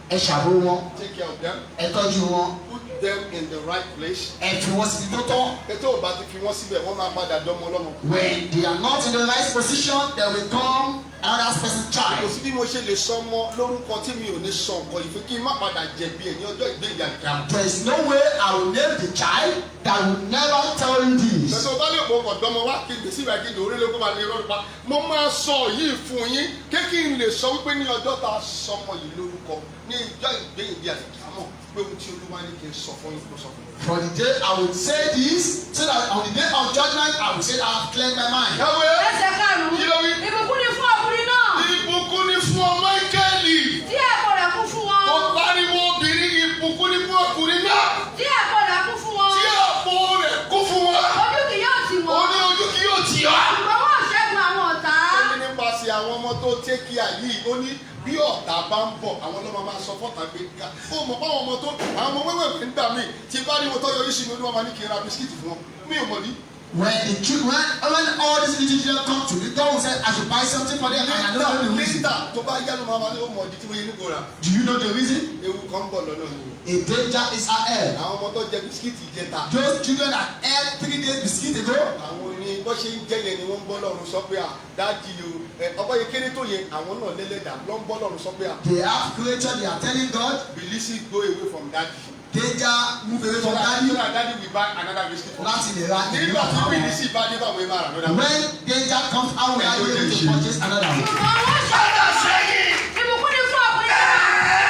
Ẹ ṣàbò wọn, take care of them, ẹ tọ́jú wọn, put them in the right place. Ẹ fi wọn síbi tó tọ́. Ètò ò bá ti fi wọ́n síbẹ̀, wọ́n máa padà dánmọ́ lọ́mọ. When they are not in the right position, they will come another person's Kò child. sí bí mo ṣe lè sọ ọmọ lórúkọ tí mi ò ní sọ nǹkan yìí fún kí n má padà jẹ̀bi ẹ̀ ní ọjọ́ ìgbéyàwó kíá. There is no way I will name the child that will never tell you this. Tẹ̀sán bá lè pọ̀ ọkọ̀ dánmọ́ wá kí n gbèsè ìwà kí n lè orí lóko máa ní irọ́ nípa. Mo máa sọ yìí fún yín ké kí n lè sọ wípé ní ọjọ́ tá a sọmọ yìí lórúkọ ní ìjọ ìgbéyìí àti kíámọ̀ pé ohun tí Olúwa ní kí n sọ fún yín kó sọ fún yín. For the day I will say this, so that on the day of judgment I will say I have cleared my mind. Yàwé. Ẹsẹ̀ karùn-ún. Kí ló wí? Ìbùkún ni fún ọkùnrin náà. Ìbùkún ni fún ọ, Máíkẹ́lì. Tí àpò rẹ̀ kún fún wọn. Ó pariwo obìnrin, ìbùkún ni fún ọkùnrin náà. Tí àpò rẹ̀ kún fún wọn. Tí àpò rẹ̀ kún fún wọn. Ojú kì yóò tì Ó wọ́n. ní ojú kì yóò tì ọ́. Ṣùgbọ́n wọ́n ṣẹ́gun àwọn ọ̀tá. Ó ní nípasẹ̀ àwọn ọmọ tó take care yìí, ó ní bí ọ̀tá bá ń bọ̀, àwọn ọlọ́mọ máa sọ fọ́tà pé ká ó mọ̀ báwọn ọmọ tó àwọn ọmọ wẹ́wẹ́ ń gbà míì tí bá rí wọn tó yọrí sí mi, Olúwa máa ní kí n ra bisikíìtì fún wọn, mi ò mọ̀ ní. When the children, when all these little children come to me, God will say I should buy something for them, and I don't know the reason. Later tó bá yá ló máa ní ó mọ̀ ọdí tí mo yẹ ní kó rà. Do you know the reason? Ewu kan ń bọ̀ lọ́nà ni. A danger is ahead. Àwọn ọmọ tó jẹ bisikíìtì jẹta. Those children that ate 3 days biscuit ago, Àwọn ní bó ṣe ń jẹ yẹn ni wọ́n ń bọ́ lọ́run sọ pé à daddy o ẹ ọba yẹn kéré tó yẹn, àwọn náà lẹ́lẹ́dà ló ń bọ́ lọ́run sọ pé à they have creature, they are telling God, Bilisi, go away from daddy. Danger, move away So from that, daddy. so that daddy will buy another biscuit for Láti lè ra ìlú Nígbà tí àwọn. Bilisi bá dé, báwo ni máa rà lọ́dà? When danger comes, how will I be able to purchase another one? Ṣùgbọ́n wọ́n ṣẹ́gun. Padà sẹ́yìn. Ìbùkún ni fún ọkùnrin náà.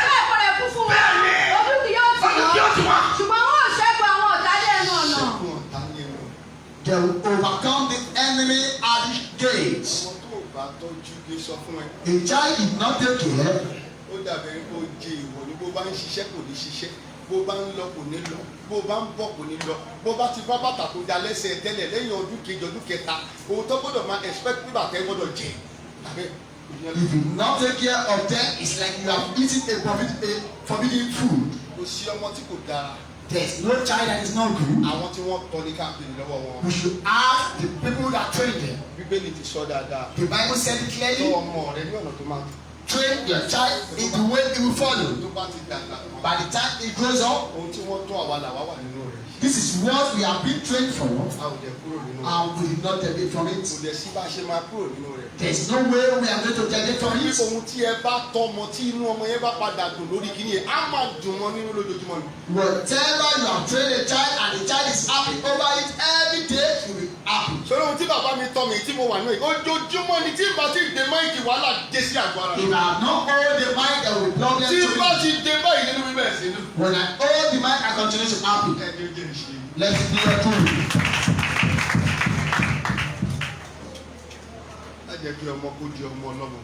Tí àpò rẹ̀ kún fún wọn. Bẹ́ẹ̀ni. Ojú kì yóò tì Ojú kì yóò tì wọ́n. wọ́n. Ṣùgbọ́n wọ́n ṣẹ́gun àwọn ọ̀tá dé ẹnu ọ̀nà. Ṣẹ́gun ọ̀tá ní ẹnu. They will overcome the enemy at the gate. Ọmọ tó o bá tọ́jú gé sọ fún ẹ. A child did not take care. Ó dàbẹ̀ ní kó jẹ ìwọ ni. Bó bá ń ṣiṣẹ́ kò ní ṣiṣẹ́, bó bá ń lọ kò ní lọ, bó bá ń bọ̀ kò ní lọ, bó bá ti bá bàtà tó da lẹ́sẹ̀ tẹ́lẹ̀, lẹ́yìn ọdún kejì, ọdún kẹta, ohun tó gbọ́dọ̀ máa expect bí bàtà ẹ gbọ́dọ̀ jẹ tàbí ìyẹn. If you not take care of them, it's like you have eaten a forbidden food. Kò sí ọmọ tí kò dára. There's no child that is not good. Àwọn tí wọ́n tọ́ ní káàkiri lọ́wọ́ wọn. We should ask the people that train them. Bíbélì ti sọ dáadáa. The Bible said it Tọ́ clearly. ọmọ rẹ ní ọ̀nà tó máa Train your child in the way he will follow. Tó bá ti dàgbà tán, By the time he grows up, ohun tí wọ́n tọ́ àwa làwa wà nínú rẹ̀. this is what we have been trained for, A ò dẹ̀ kúrò nínú rẹ̀. and we did not deviate from it. Kò dẹ̀ sí bá a ṣe máa kúrò nínú rẹ̀. There's no way we are going to deviate from it. Ohun tí ẹ bá tọ́ ọmọ, tí inú ọmọ yẹn bá padà dùn lórí kíní yẹn, á máa dùn mọ́ nínú lójoojúmọ́ ni. Whatever you have trained a child and the child is happy over it every day, you will be happy. Sọ́dọ̀ ohun tí bàbá mi tọ́ mi tí mo wà náà, ojoojúmọ́ ni tí n bá ti dé mic, wàhálà dé sí àgọ́ ara mi. If I have not hold the mic, there will be problems Tí to n bá me. ti dé báyìí, nínú mi bẹ̀rẹ̀ sí ní. When I hold the mic, I continue to happy. Ẹni ó jẹ́ ìṣe. Let it be your truth. Má jẹ́ kí ọmọ kó di ọmọ ọlọ́mọ.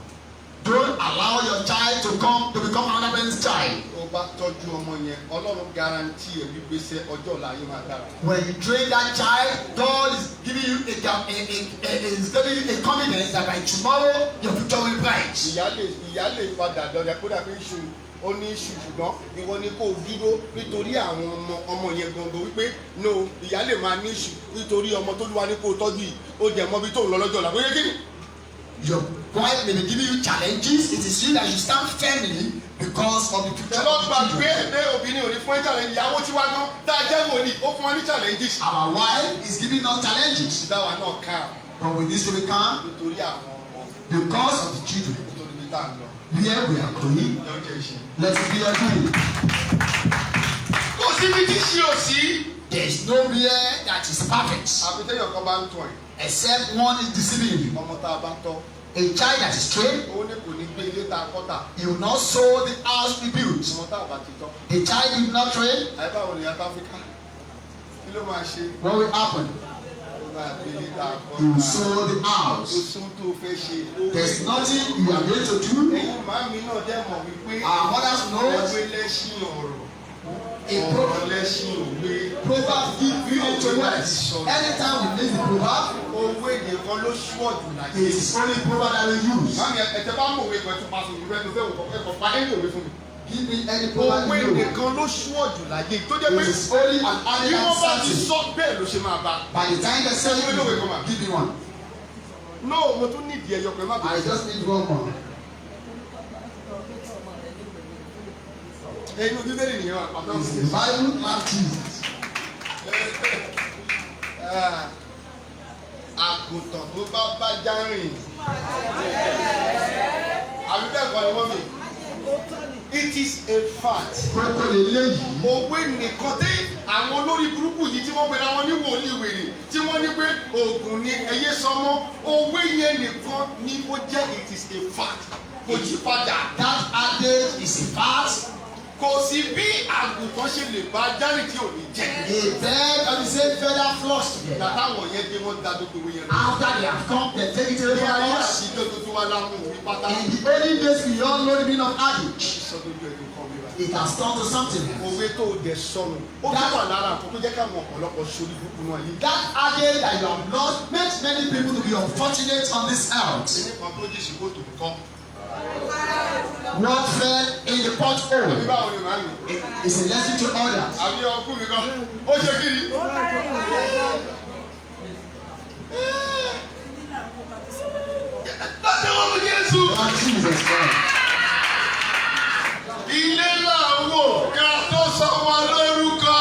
Don't allow your child to become another man's child. Ó bá tọ́jú ọmọ yẹn, Ọlọ́run guarantee ẹ̀ wípé sẹ́ ọjọ́ ọ̀la yín máa dára. When you train that child, God is giving you a confidence that by tomorrow your future will be bright. Ìyá lè padà dọ̀dẹ̀ kó dàbí iṣu, ó ní iṣu, ṣùgbọ́n ìwọ ni kó o dúró nítorí àwọn ọmọ ọmọ yẹn gangan wípé no, ìyá lè máa ní iṣu nítorí ọmọ tó lúwa ní kó o tọ́jú yìí, ó jẹ́ mọ́bí tó ń lọ lọ́jọ́ ọ̀la bóyá kí ni. Your wife may be giving you challenges. It is you that should stand firmly because of the future Ẹ lọ of the gbàgbé children. pé obìnrin ò ní fún ẹ challenge. Ìyàwó tiwa gan tá a jẹ́ wòlíì, ó fún wa ní challenges. Our wife is giving us challenges, Dáwa náà ká but we need to be calm nítorí àwọn ọmọ, because of the children. Nítorí ibi tá à ń lọ. Where we are going, Ìjọ jẹ́ ìṣe. let it be your doing. Kò síbi tí ṣe ò sí. There is nowhere that is perfect Àfi téèyàn kan bá ń tàn ẹ́. except one is deceiving you. Ọmọ tá a bá tọ́, A child that is trained, ó ní kò ní gbé ilé tá a kọ́ tà. he will not sow the house we built. Ọmọ tá a bá ti tọ́, A child you not train, àyíbáwo ni Áfíríkà, kí ló máa ṣe? What will happen? Ó máa gbé ilé tá a kọ́ He will tà. sow the Kò house. sóhun tó fẹ́ ṣe. There's nothing you are going to do. Ẹ̀yin màámi náà dẹ̀ mọ̀ wípé Our mothers know òwe lẹ́ṣin ọ̀rọ̀, a ọ̀rọ̀ lẹ́ṣin òwe. proverb give meaning to words. Anytime we make the proverb, Òwe nìkan ló ṣúọ̀jù láyé. it is only proverb that we use. Màámi, ẹ̀tẹ̀ bá mọ̀ òwe kan tó pa fún mi, rẹ́ tó fẹ́ wò kọ́ pa ẹni òwe fún mi. Give me any proverb Òwe you know. nìkan ló ṣúọ̀jù láyé tó jẹ́ pé It is only an bí adage wọ́n bá ti certain. sọ bẹ́ẹ̀ ló ṣe máa bá. By the time they say it, give me one. No, mo tún nídìí ẹyọ pẹ̀lú I àbẹ̀wò. just need one more. Ẹnu Bíbélì nìyẹn wà pàtó. It's the Bible, not Jesus. Àgùntàn tó bá bájá rìn. Àbí bẹ́ẹ̀ kọ́ ni wọ́n mi? It is a fact. Kókó leléyìí. Òwe nìkan tí àwọn olórí burúkú yìí tí wọ́n pera wọn ní wòlíì wèrè, tí wọ́n ní pé oògùn ni ẹyẹ sọmọ, òwe yẹn nìkan ni ó jẹ́ it is a fact. Kò yí padà. That adage is a fact. Kò sí bí àgùntàn ṣe lè bá ajá rìn tí ò ní jẹ. A bird of the same feather flocks Ìgbà together. táwọn yẹn dé, wọ́n da gbogbo òwe yẹn lọ. After they have come, they take it away Ní from ayé us. àtijọ́ tó tún wá láwọn òwe pátá. In the early days, we all know the meaning of adage. Sọ gbogbo ẹ̀ ló kọ́ mi wá. It has turned to something else. Òwe tó o dẹ̀ sọnù, ó tún wà lára nǹkan tó jẹ́ káwọn ọ̀pọ̀lọpọ̀ sórí burúkú náà yìí. That adage that you have lost makes many people to be unfortunate on this earth. Kíní kan tó jí sí kòtò kọ́. What fell in the Àbí pothole báwo ni màá mi? is a lesson to others. Àbí ọkú mi kan? Ó ṣe kí ni? Látẹ̀wọ́ fún Jésù. Lord Jesus Christ. Ilé náà wò ká tó sọ wọn lórúkọ.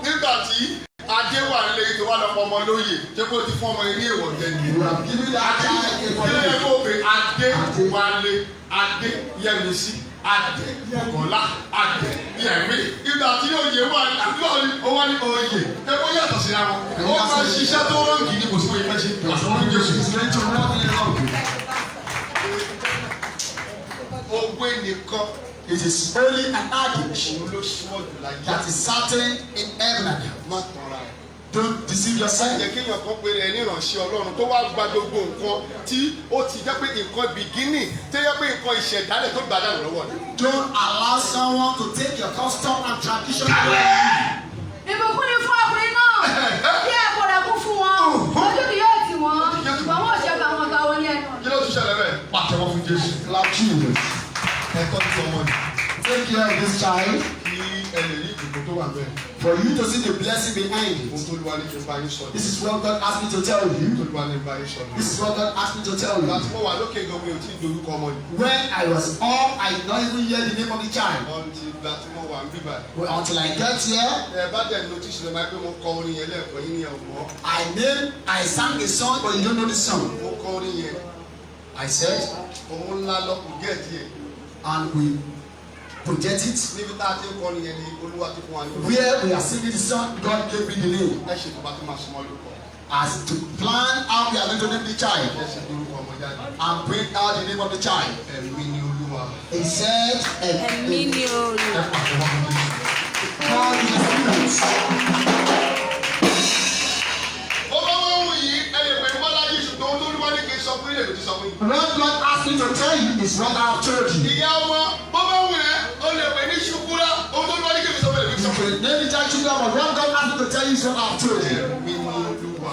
Nígbà tí Adé wà nílé tó wà lọ́pọ̀ ọmọ lóye, ṣé kó ti fún ọmọ ilé ìwọ̀ jẹ nìyẹn? You have given that child a Kí ló yẹ forgiveness. kó o pè? Adé Wálé, Adé Yẹmisí, Adé Bùkọ́lá, Adé Yẹmí. Ìgbà tí oyè wà, àdúrà ni ó wá ní oyè, ṣé kó yàtọ̀ síra wọn? Ó máa ṣiṣẹ́ tó wrong ní kò sí oyè fẹ́ ṣe. Àtọwọ́n Jésù. It's going to work in the wrong. Òwe nìkan It is only an adage òun ló ṣíwọ́jù láyé. that is certain in heaven and earth. Má tanra ẹ̀. Don't deceive yourself. Jẹ́ kéèyàn kan pé ẹni ìránṣẹ́ Ọlọ́run tó wá gba gbogbo nǹkan tí ó ti jẹ́ pé nǹkan beginning, tó jẹ́ pé nǹkan ìṣẹ̀dálẹ̀ tó gbàdánù lọ́wọ́ rẹ̀. Don't allow someone to take your custom and tradition. Ìbùkún ni fún ọkùnrin náà bí ẹ̀kọ́ rẹ̀ kún fún wọn. Ojú kì yóò tì wọ́n, ṣùgbọ́n wọn ò ṣe àwọn ọ̀gá wọn ní ẹnu. Kí ló tún ṣẹlẹ̀ bẹ́ẹ̀? Pàtẹ́wọ́ fún Jésù. Clap Jesus. Ẹ tọ́jú ọmọ yìí. Take care of this child. Kì Kí ẹ lè rí ìbùkún tó wà bẹ́ẹ̀. For you to see the blessing behind Ohun it. tó Olúwa ní kí n bá yín sọ ni. This is what God asked me to tell Ohun tó you. Olúwa ní bá yín sọ ni. This is what God asked me to tell Ìgbà you. tí mo wà lókè gan mi ò tí ì dorúkọ ọmọ yìí. When I was up, I did not even hear the name of the child. Ọ̀n ti ìgbà tí mo wà ń bíbà. Well, until I get here, Ẹ bá dẹ̀ notice lọ máa pé mo kọ orin yẹn lẹ́ẹ̀kan yín ní ọ̀gbọ́n. I named, I sang a song, but you don't know the song. Mo kọ orin yẹn. I said, Òun ńlá lọ kù gẹ̀ẹ́dì ẹ̀. and we project it. Níbi tá a ti ń kọrin yẹn ni Olúwa ti fún wa ní orúkọ. Where we are singing the song, God gave me the name. Ẹ ṣètò bá tó máa sọmọ lórúkọ. As to plan how we are going to name the child Ẹ ṣètò orúkọ ọmọ jáde. and bring out the name of the child. Ẹ̀mí ni Olúwa. He said, Ẹ̀mí ni Olúwa. God is a spirit. Ó bá wọ́n wù yìí, ẹ lè pè ní Bọ́lájí ṣùgbọ́n ohun tó Olúwa ní kí n sọ fún ilé mi ti sọ fún yín. What God asked me to tell you is what I have told you. Ìyá ọmọ bó bá wù ẹ́, o lè pè ní Ṣúkúrá, ohun tó Olúwa ní kí n sọ fún ilé mi ti sọ You fún yín. can name the child children, but what God asked me to tell you is what I have told you. Ẹ̀mí ni Olúwa.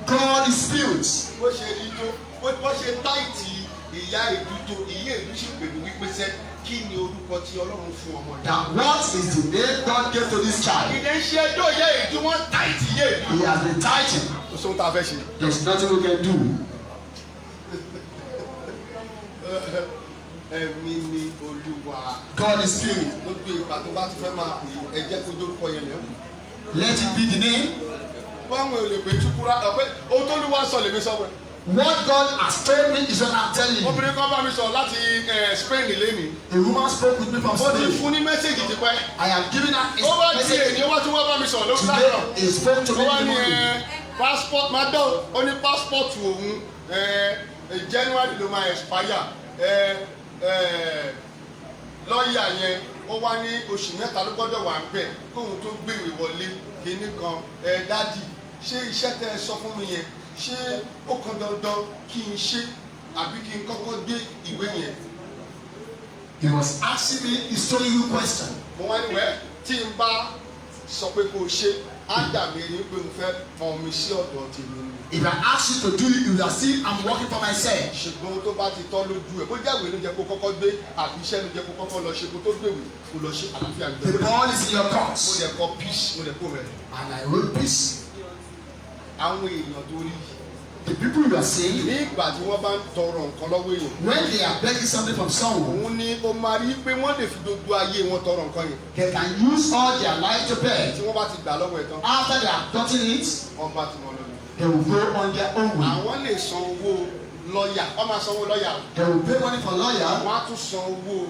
God is spirit. Bó ṣe rí tó, bó ṣe táìtì ìyá ìlú tó, ìyá ìlú sì pè mí wípé sẹ́, kí ni orúkọ tí Ọlọ́run fún ọmọ yìí? That what is the name God gave to this child? Ìdè ń ṣe ẹjọ́ ìyá ìlú, wọ́n táìtì ìyá ìlú. He has been tightened. Kò sóhun tá a fẹ́ ṣe. There's nothing we can do. Ẹ̀mí ni Olúwa. God is spirit. Gbogbo ìgbà tó bá ti fẹ́ máa pè é, ẹ jẹ́ kó dórúkọ yẹn lẹ́kùn. Let it be the name. Báwọn ò lè pè Ṣúkúrá, ọ̀pẹ ohun tó Olúwa sọ lèmi sọ fún ẹ. What God has told me is what I'm telling you. Obìnrin kan bá mi sọ̀rọ̀ láti Spain lénìí. A woman spoke with me from Mo ti Spain. fún ní message tipẹ́. I have given her Ó wá a di message. èyí, ó wá tún wá bá mi sọ̀rọ̀ lórí láàárọ̀. Today, he spoke to Ó me wá in the ní morning. Passport máa dán o, ó ní passport òun January ló máa expire. Lọ́ọ̀yà yẹn ó wá ní oṣù 3 ló gbọ́dọ̀ wà ń bẹ̀ kóun tó gbèrè wọlé kinní kan. Daddy, ṣé iṣẹ́ tẹ́ ẹ sọ fún mi yẹn, ṣé ó kan dandan kí n ṣe àbí kí n kọ́kọ́ gbé ìwé yẹn? He was asking me historical question. Mo wá ní wẹ́ tí n bá sọ pé kó o ṣe á dàbí ẹni pé mo fẹ́ pọn mi sí ọ̀dọ̀ tèmi ni. If I ask you to do it, you will see I'm working for myself. Ṣùgbọ́n tó bá ti tọ́ lójú ẹ̀, bó jẹ́ ìwé ló jẹ́ kó kọ́kọ́ gbé àbí iṣẹ́ ló jẹ́ kó kọ́kọ́ lọ ṣe kó tó gbèwé kó lọ ṣe àlàáfíà gbẹ. The ball is in your court. Mo dẹ̀ kọ peace, mo dẹ̀ kó rẹ̀. And I wrote peace. Àwọn èèyàn tó rí yìí, The people you are seeing, ní ìgbà tí wọ́n bá ń tọrọ nǹkan lọ́wọ́ èèyàn, when they are begging something from someone, òun ni ó máa rí pé wọ́n lè fi gbogbo ayé wọn tọrọ nǹkan yẹn. they can use all their life to beg. Tí wọ́n bá ti gbà lọ́wọ́ ẹ̀ tán, After they have gotten it, wọ́n bá ti wọn lọ ni. they will go on their own way. Àwọn lè san owó lọ́ọ̀yà, wọ́n máa san owó lọ́ọ̀yà, They will pay money for lawyer. wọ́n á tún san owó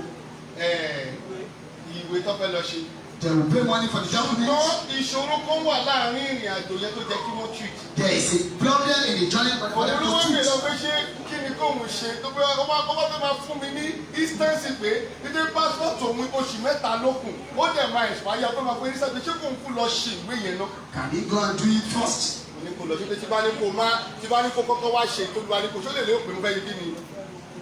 ìwé tó fẹ́ lọ ṣe. They will pay money for the Ṣùgbọ́n document. ìṣòro kan wà láàrin ìrìn àjò yẹn tó jẹ́ kí wọ́n treat. There is a problem in the journey for them Òun ló to wá mi lọ treat. pé ṣé kí ni kóun ṣe tó pé ó máa fẹ́ máa fún mi ní instance pé nítorí passport òun oṣù 3 ló kù ó dẹ̀ máa expire pé máa fún instance pé ṣé kóun kú lọ ṣe ìwé yẹn náà. Can he go and do it first? Mo ní kó lọ ṣe pé tí bá ní kó má tí bá ní kó kọ́kọ́ wá ṣe tó bá ní kó ṣó lè lé òpin mo fẹ́ yí kí ni.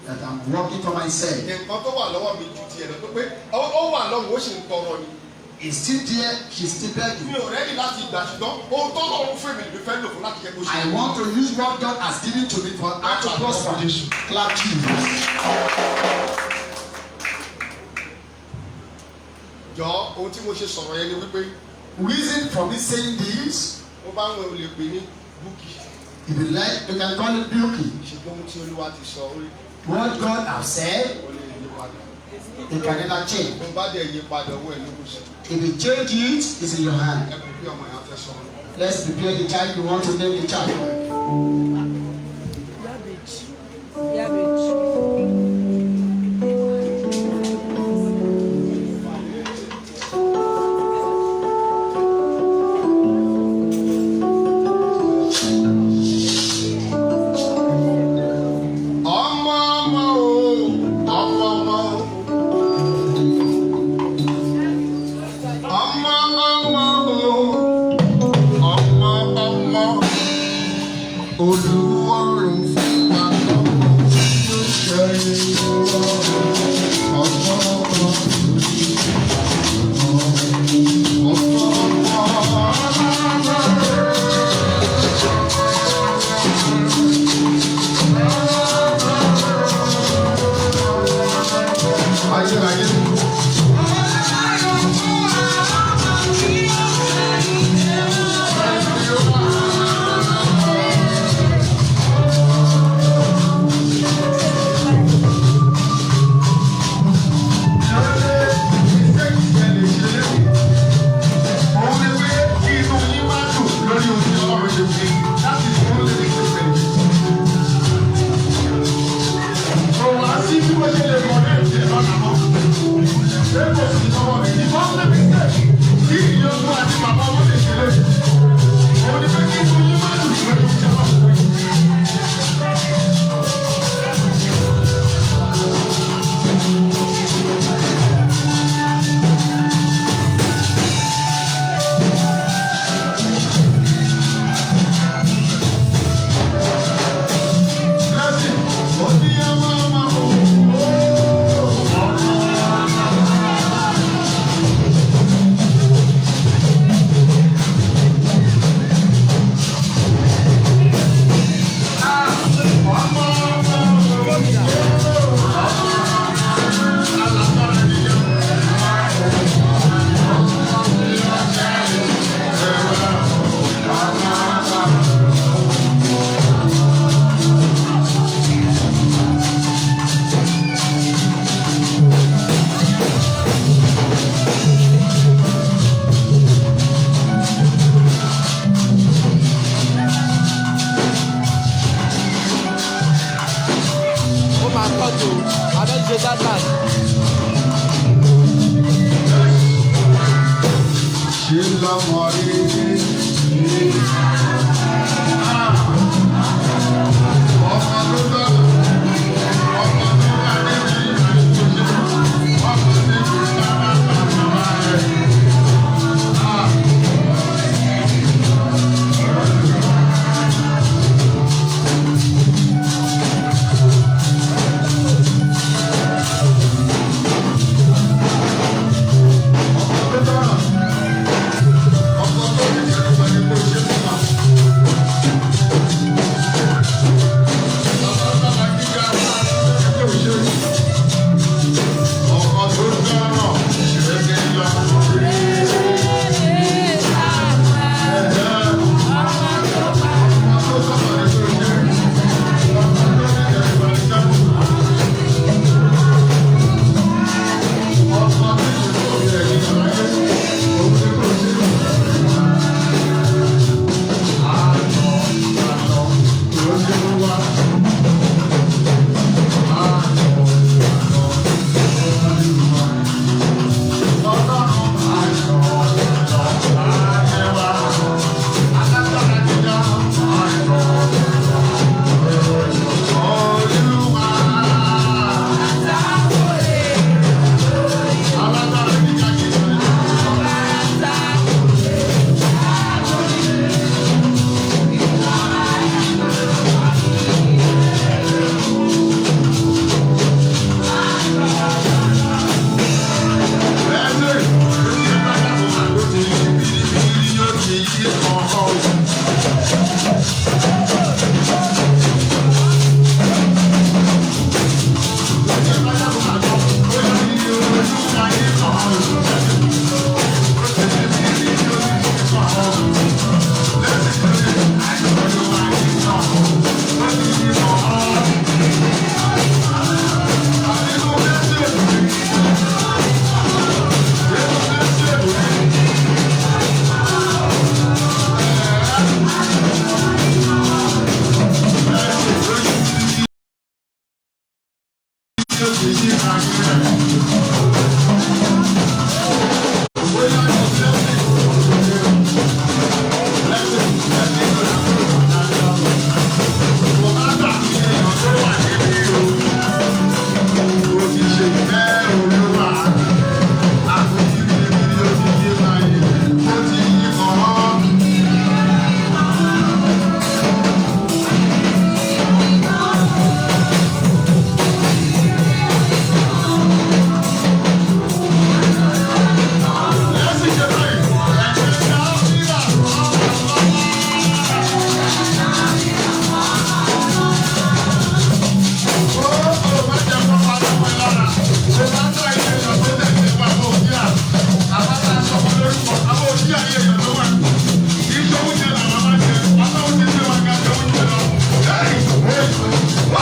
That I'm working for myself. Nǹkan tó wà lọ́wọ́ mi ju tiẹ̀ lọ tó pé ó wà lọ́wọ́ ó sì ń tọrọ ni. He's still there, she's still Mi begging. ò ready láti gbà ṣùgbọ́n ohun tó lọ́run fún mi lè fẹ́ lò fún láti jẹ́ kó ṣe. I want to use what God has given to me for her to prosper. Clap Jesus. Jọ ohun tí mo ṣe sọ̀rọ̀ yẹn ni wípé Reason for me saying this, ó bá ń wẹ̀ o lè pè ní Bukky. if you like, you can call it Bukky. Ṣùgbọ́n ohun tí Olúwa ti sọ orí What God has said, kò lè yí padà. it can never change. Mo bá dẹ̀ yí padà owó ẹ̀ ló kù sí. If you change it, it's in your hand. Ẹ kò bí ọmọ yẹn fẹ́ sọ. Let's prepare the child. You want to name the child. Yabbage. Ọmọ ọmọ o, ọmọ ọmọ o. Ọmọ ọmọ o, ọmọ ọmọ. Olúwọ̀run fún wa lọ́mọ tí ó ṣe ìrọ̀rùn. Ọmọ ọmọ ọmọ ọmọ. cut o, abẹ́ ṣe sideline. Ṣé lọ́mọ rere? Ọmọ tó dọ̀rọ̀, ọmọ tó wà níbi àìsíṣe, ọmọ tó ti bàbá bàbá rẹ̀. Ọmọ tó dọ̀rọ̀, ọmọ tó ní ìjọba ní kò ṣe fún wa. Ọmọ tó dọ̀rọ̀, ṣe é lọ́mọ rere.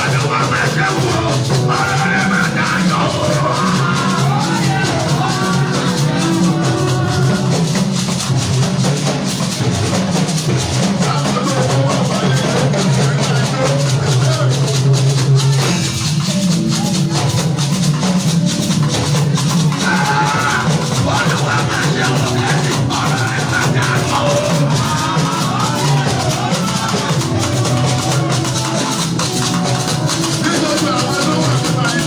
Olúwa máa ṣe wò ó, ọ̀rọ̀ rẹ̀ máa dayọ̀. Olúwa máa ṣe wò ó, ọ̀rọ̀ rẹ̀ máa dayọ̀. Nítorí àwọn tó wà nípa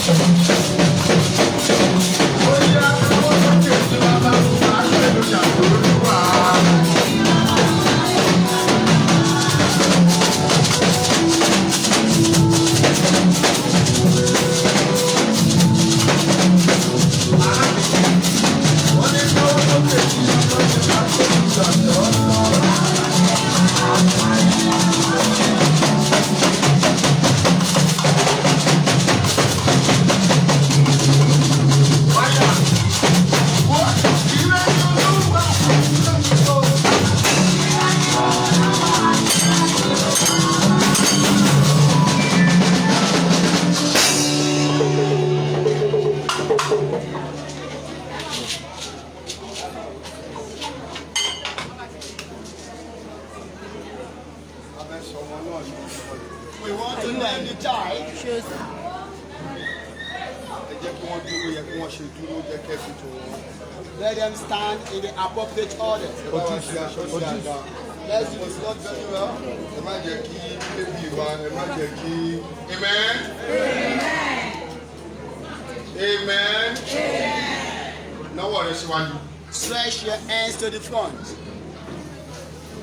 Ó yá, káwọ́ sókè sí bàbá, hallelujah lórúkọ. Wọ́n ní káwọ́ sókè sí bàbá, hallelujah lórúkọ. We want to name the child. Ẹ jẹ́ kí wọ́n dúró, yẹ kí wọ́n ṣe dúró, jẹ́ kẹ́ fi tó wọn. Let them stand in the appropriate order. Ẹ bá wa ṣe aṣọ sí àga. Let's do this not very well. Ẹ má jẹ́ kí bébì wa, ẹ má jẹ́ kí. Amen. Amen. Náwó rẹ síwájú. Stretch your hands to the front.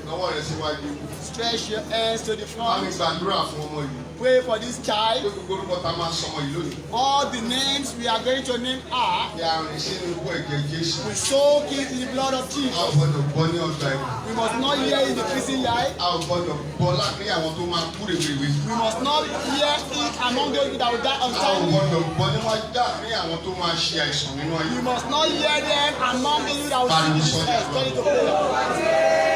Náwó rẹ síwájú. Stretch your hands to the Bá mi front. gbàdúrà fún ọmọ yìí. Pray for this Pé child. gbogbo orúkọ tá a máa sọmọ yìí lónìí. All the names we are going to name are, Kí a rìn sínú ikú ẹ̀jẹ̀ Jésù. we soak it in the blood of A ò Jesus. gbọ́dọ̀ gbọ́ ní ọgbà ẹ̀wọ̀n. We must not hear in the prison yard. A ò gbọ́dọ̀ gbọ́ láàrin àwọn tó máa kú rèwerèwe. We must not hear it among those that will die A ò untimely. gbọ́dọ̀ gbọ́ níwájú láàrin àwọn tó máa ṣe àìsàn nínú ayé. We must not hear them among those that will Pariwo see sọ́jà. this earth. Turn it to prayer.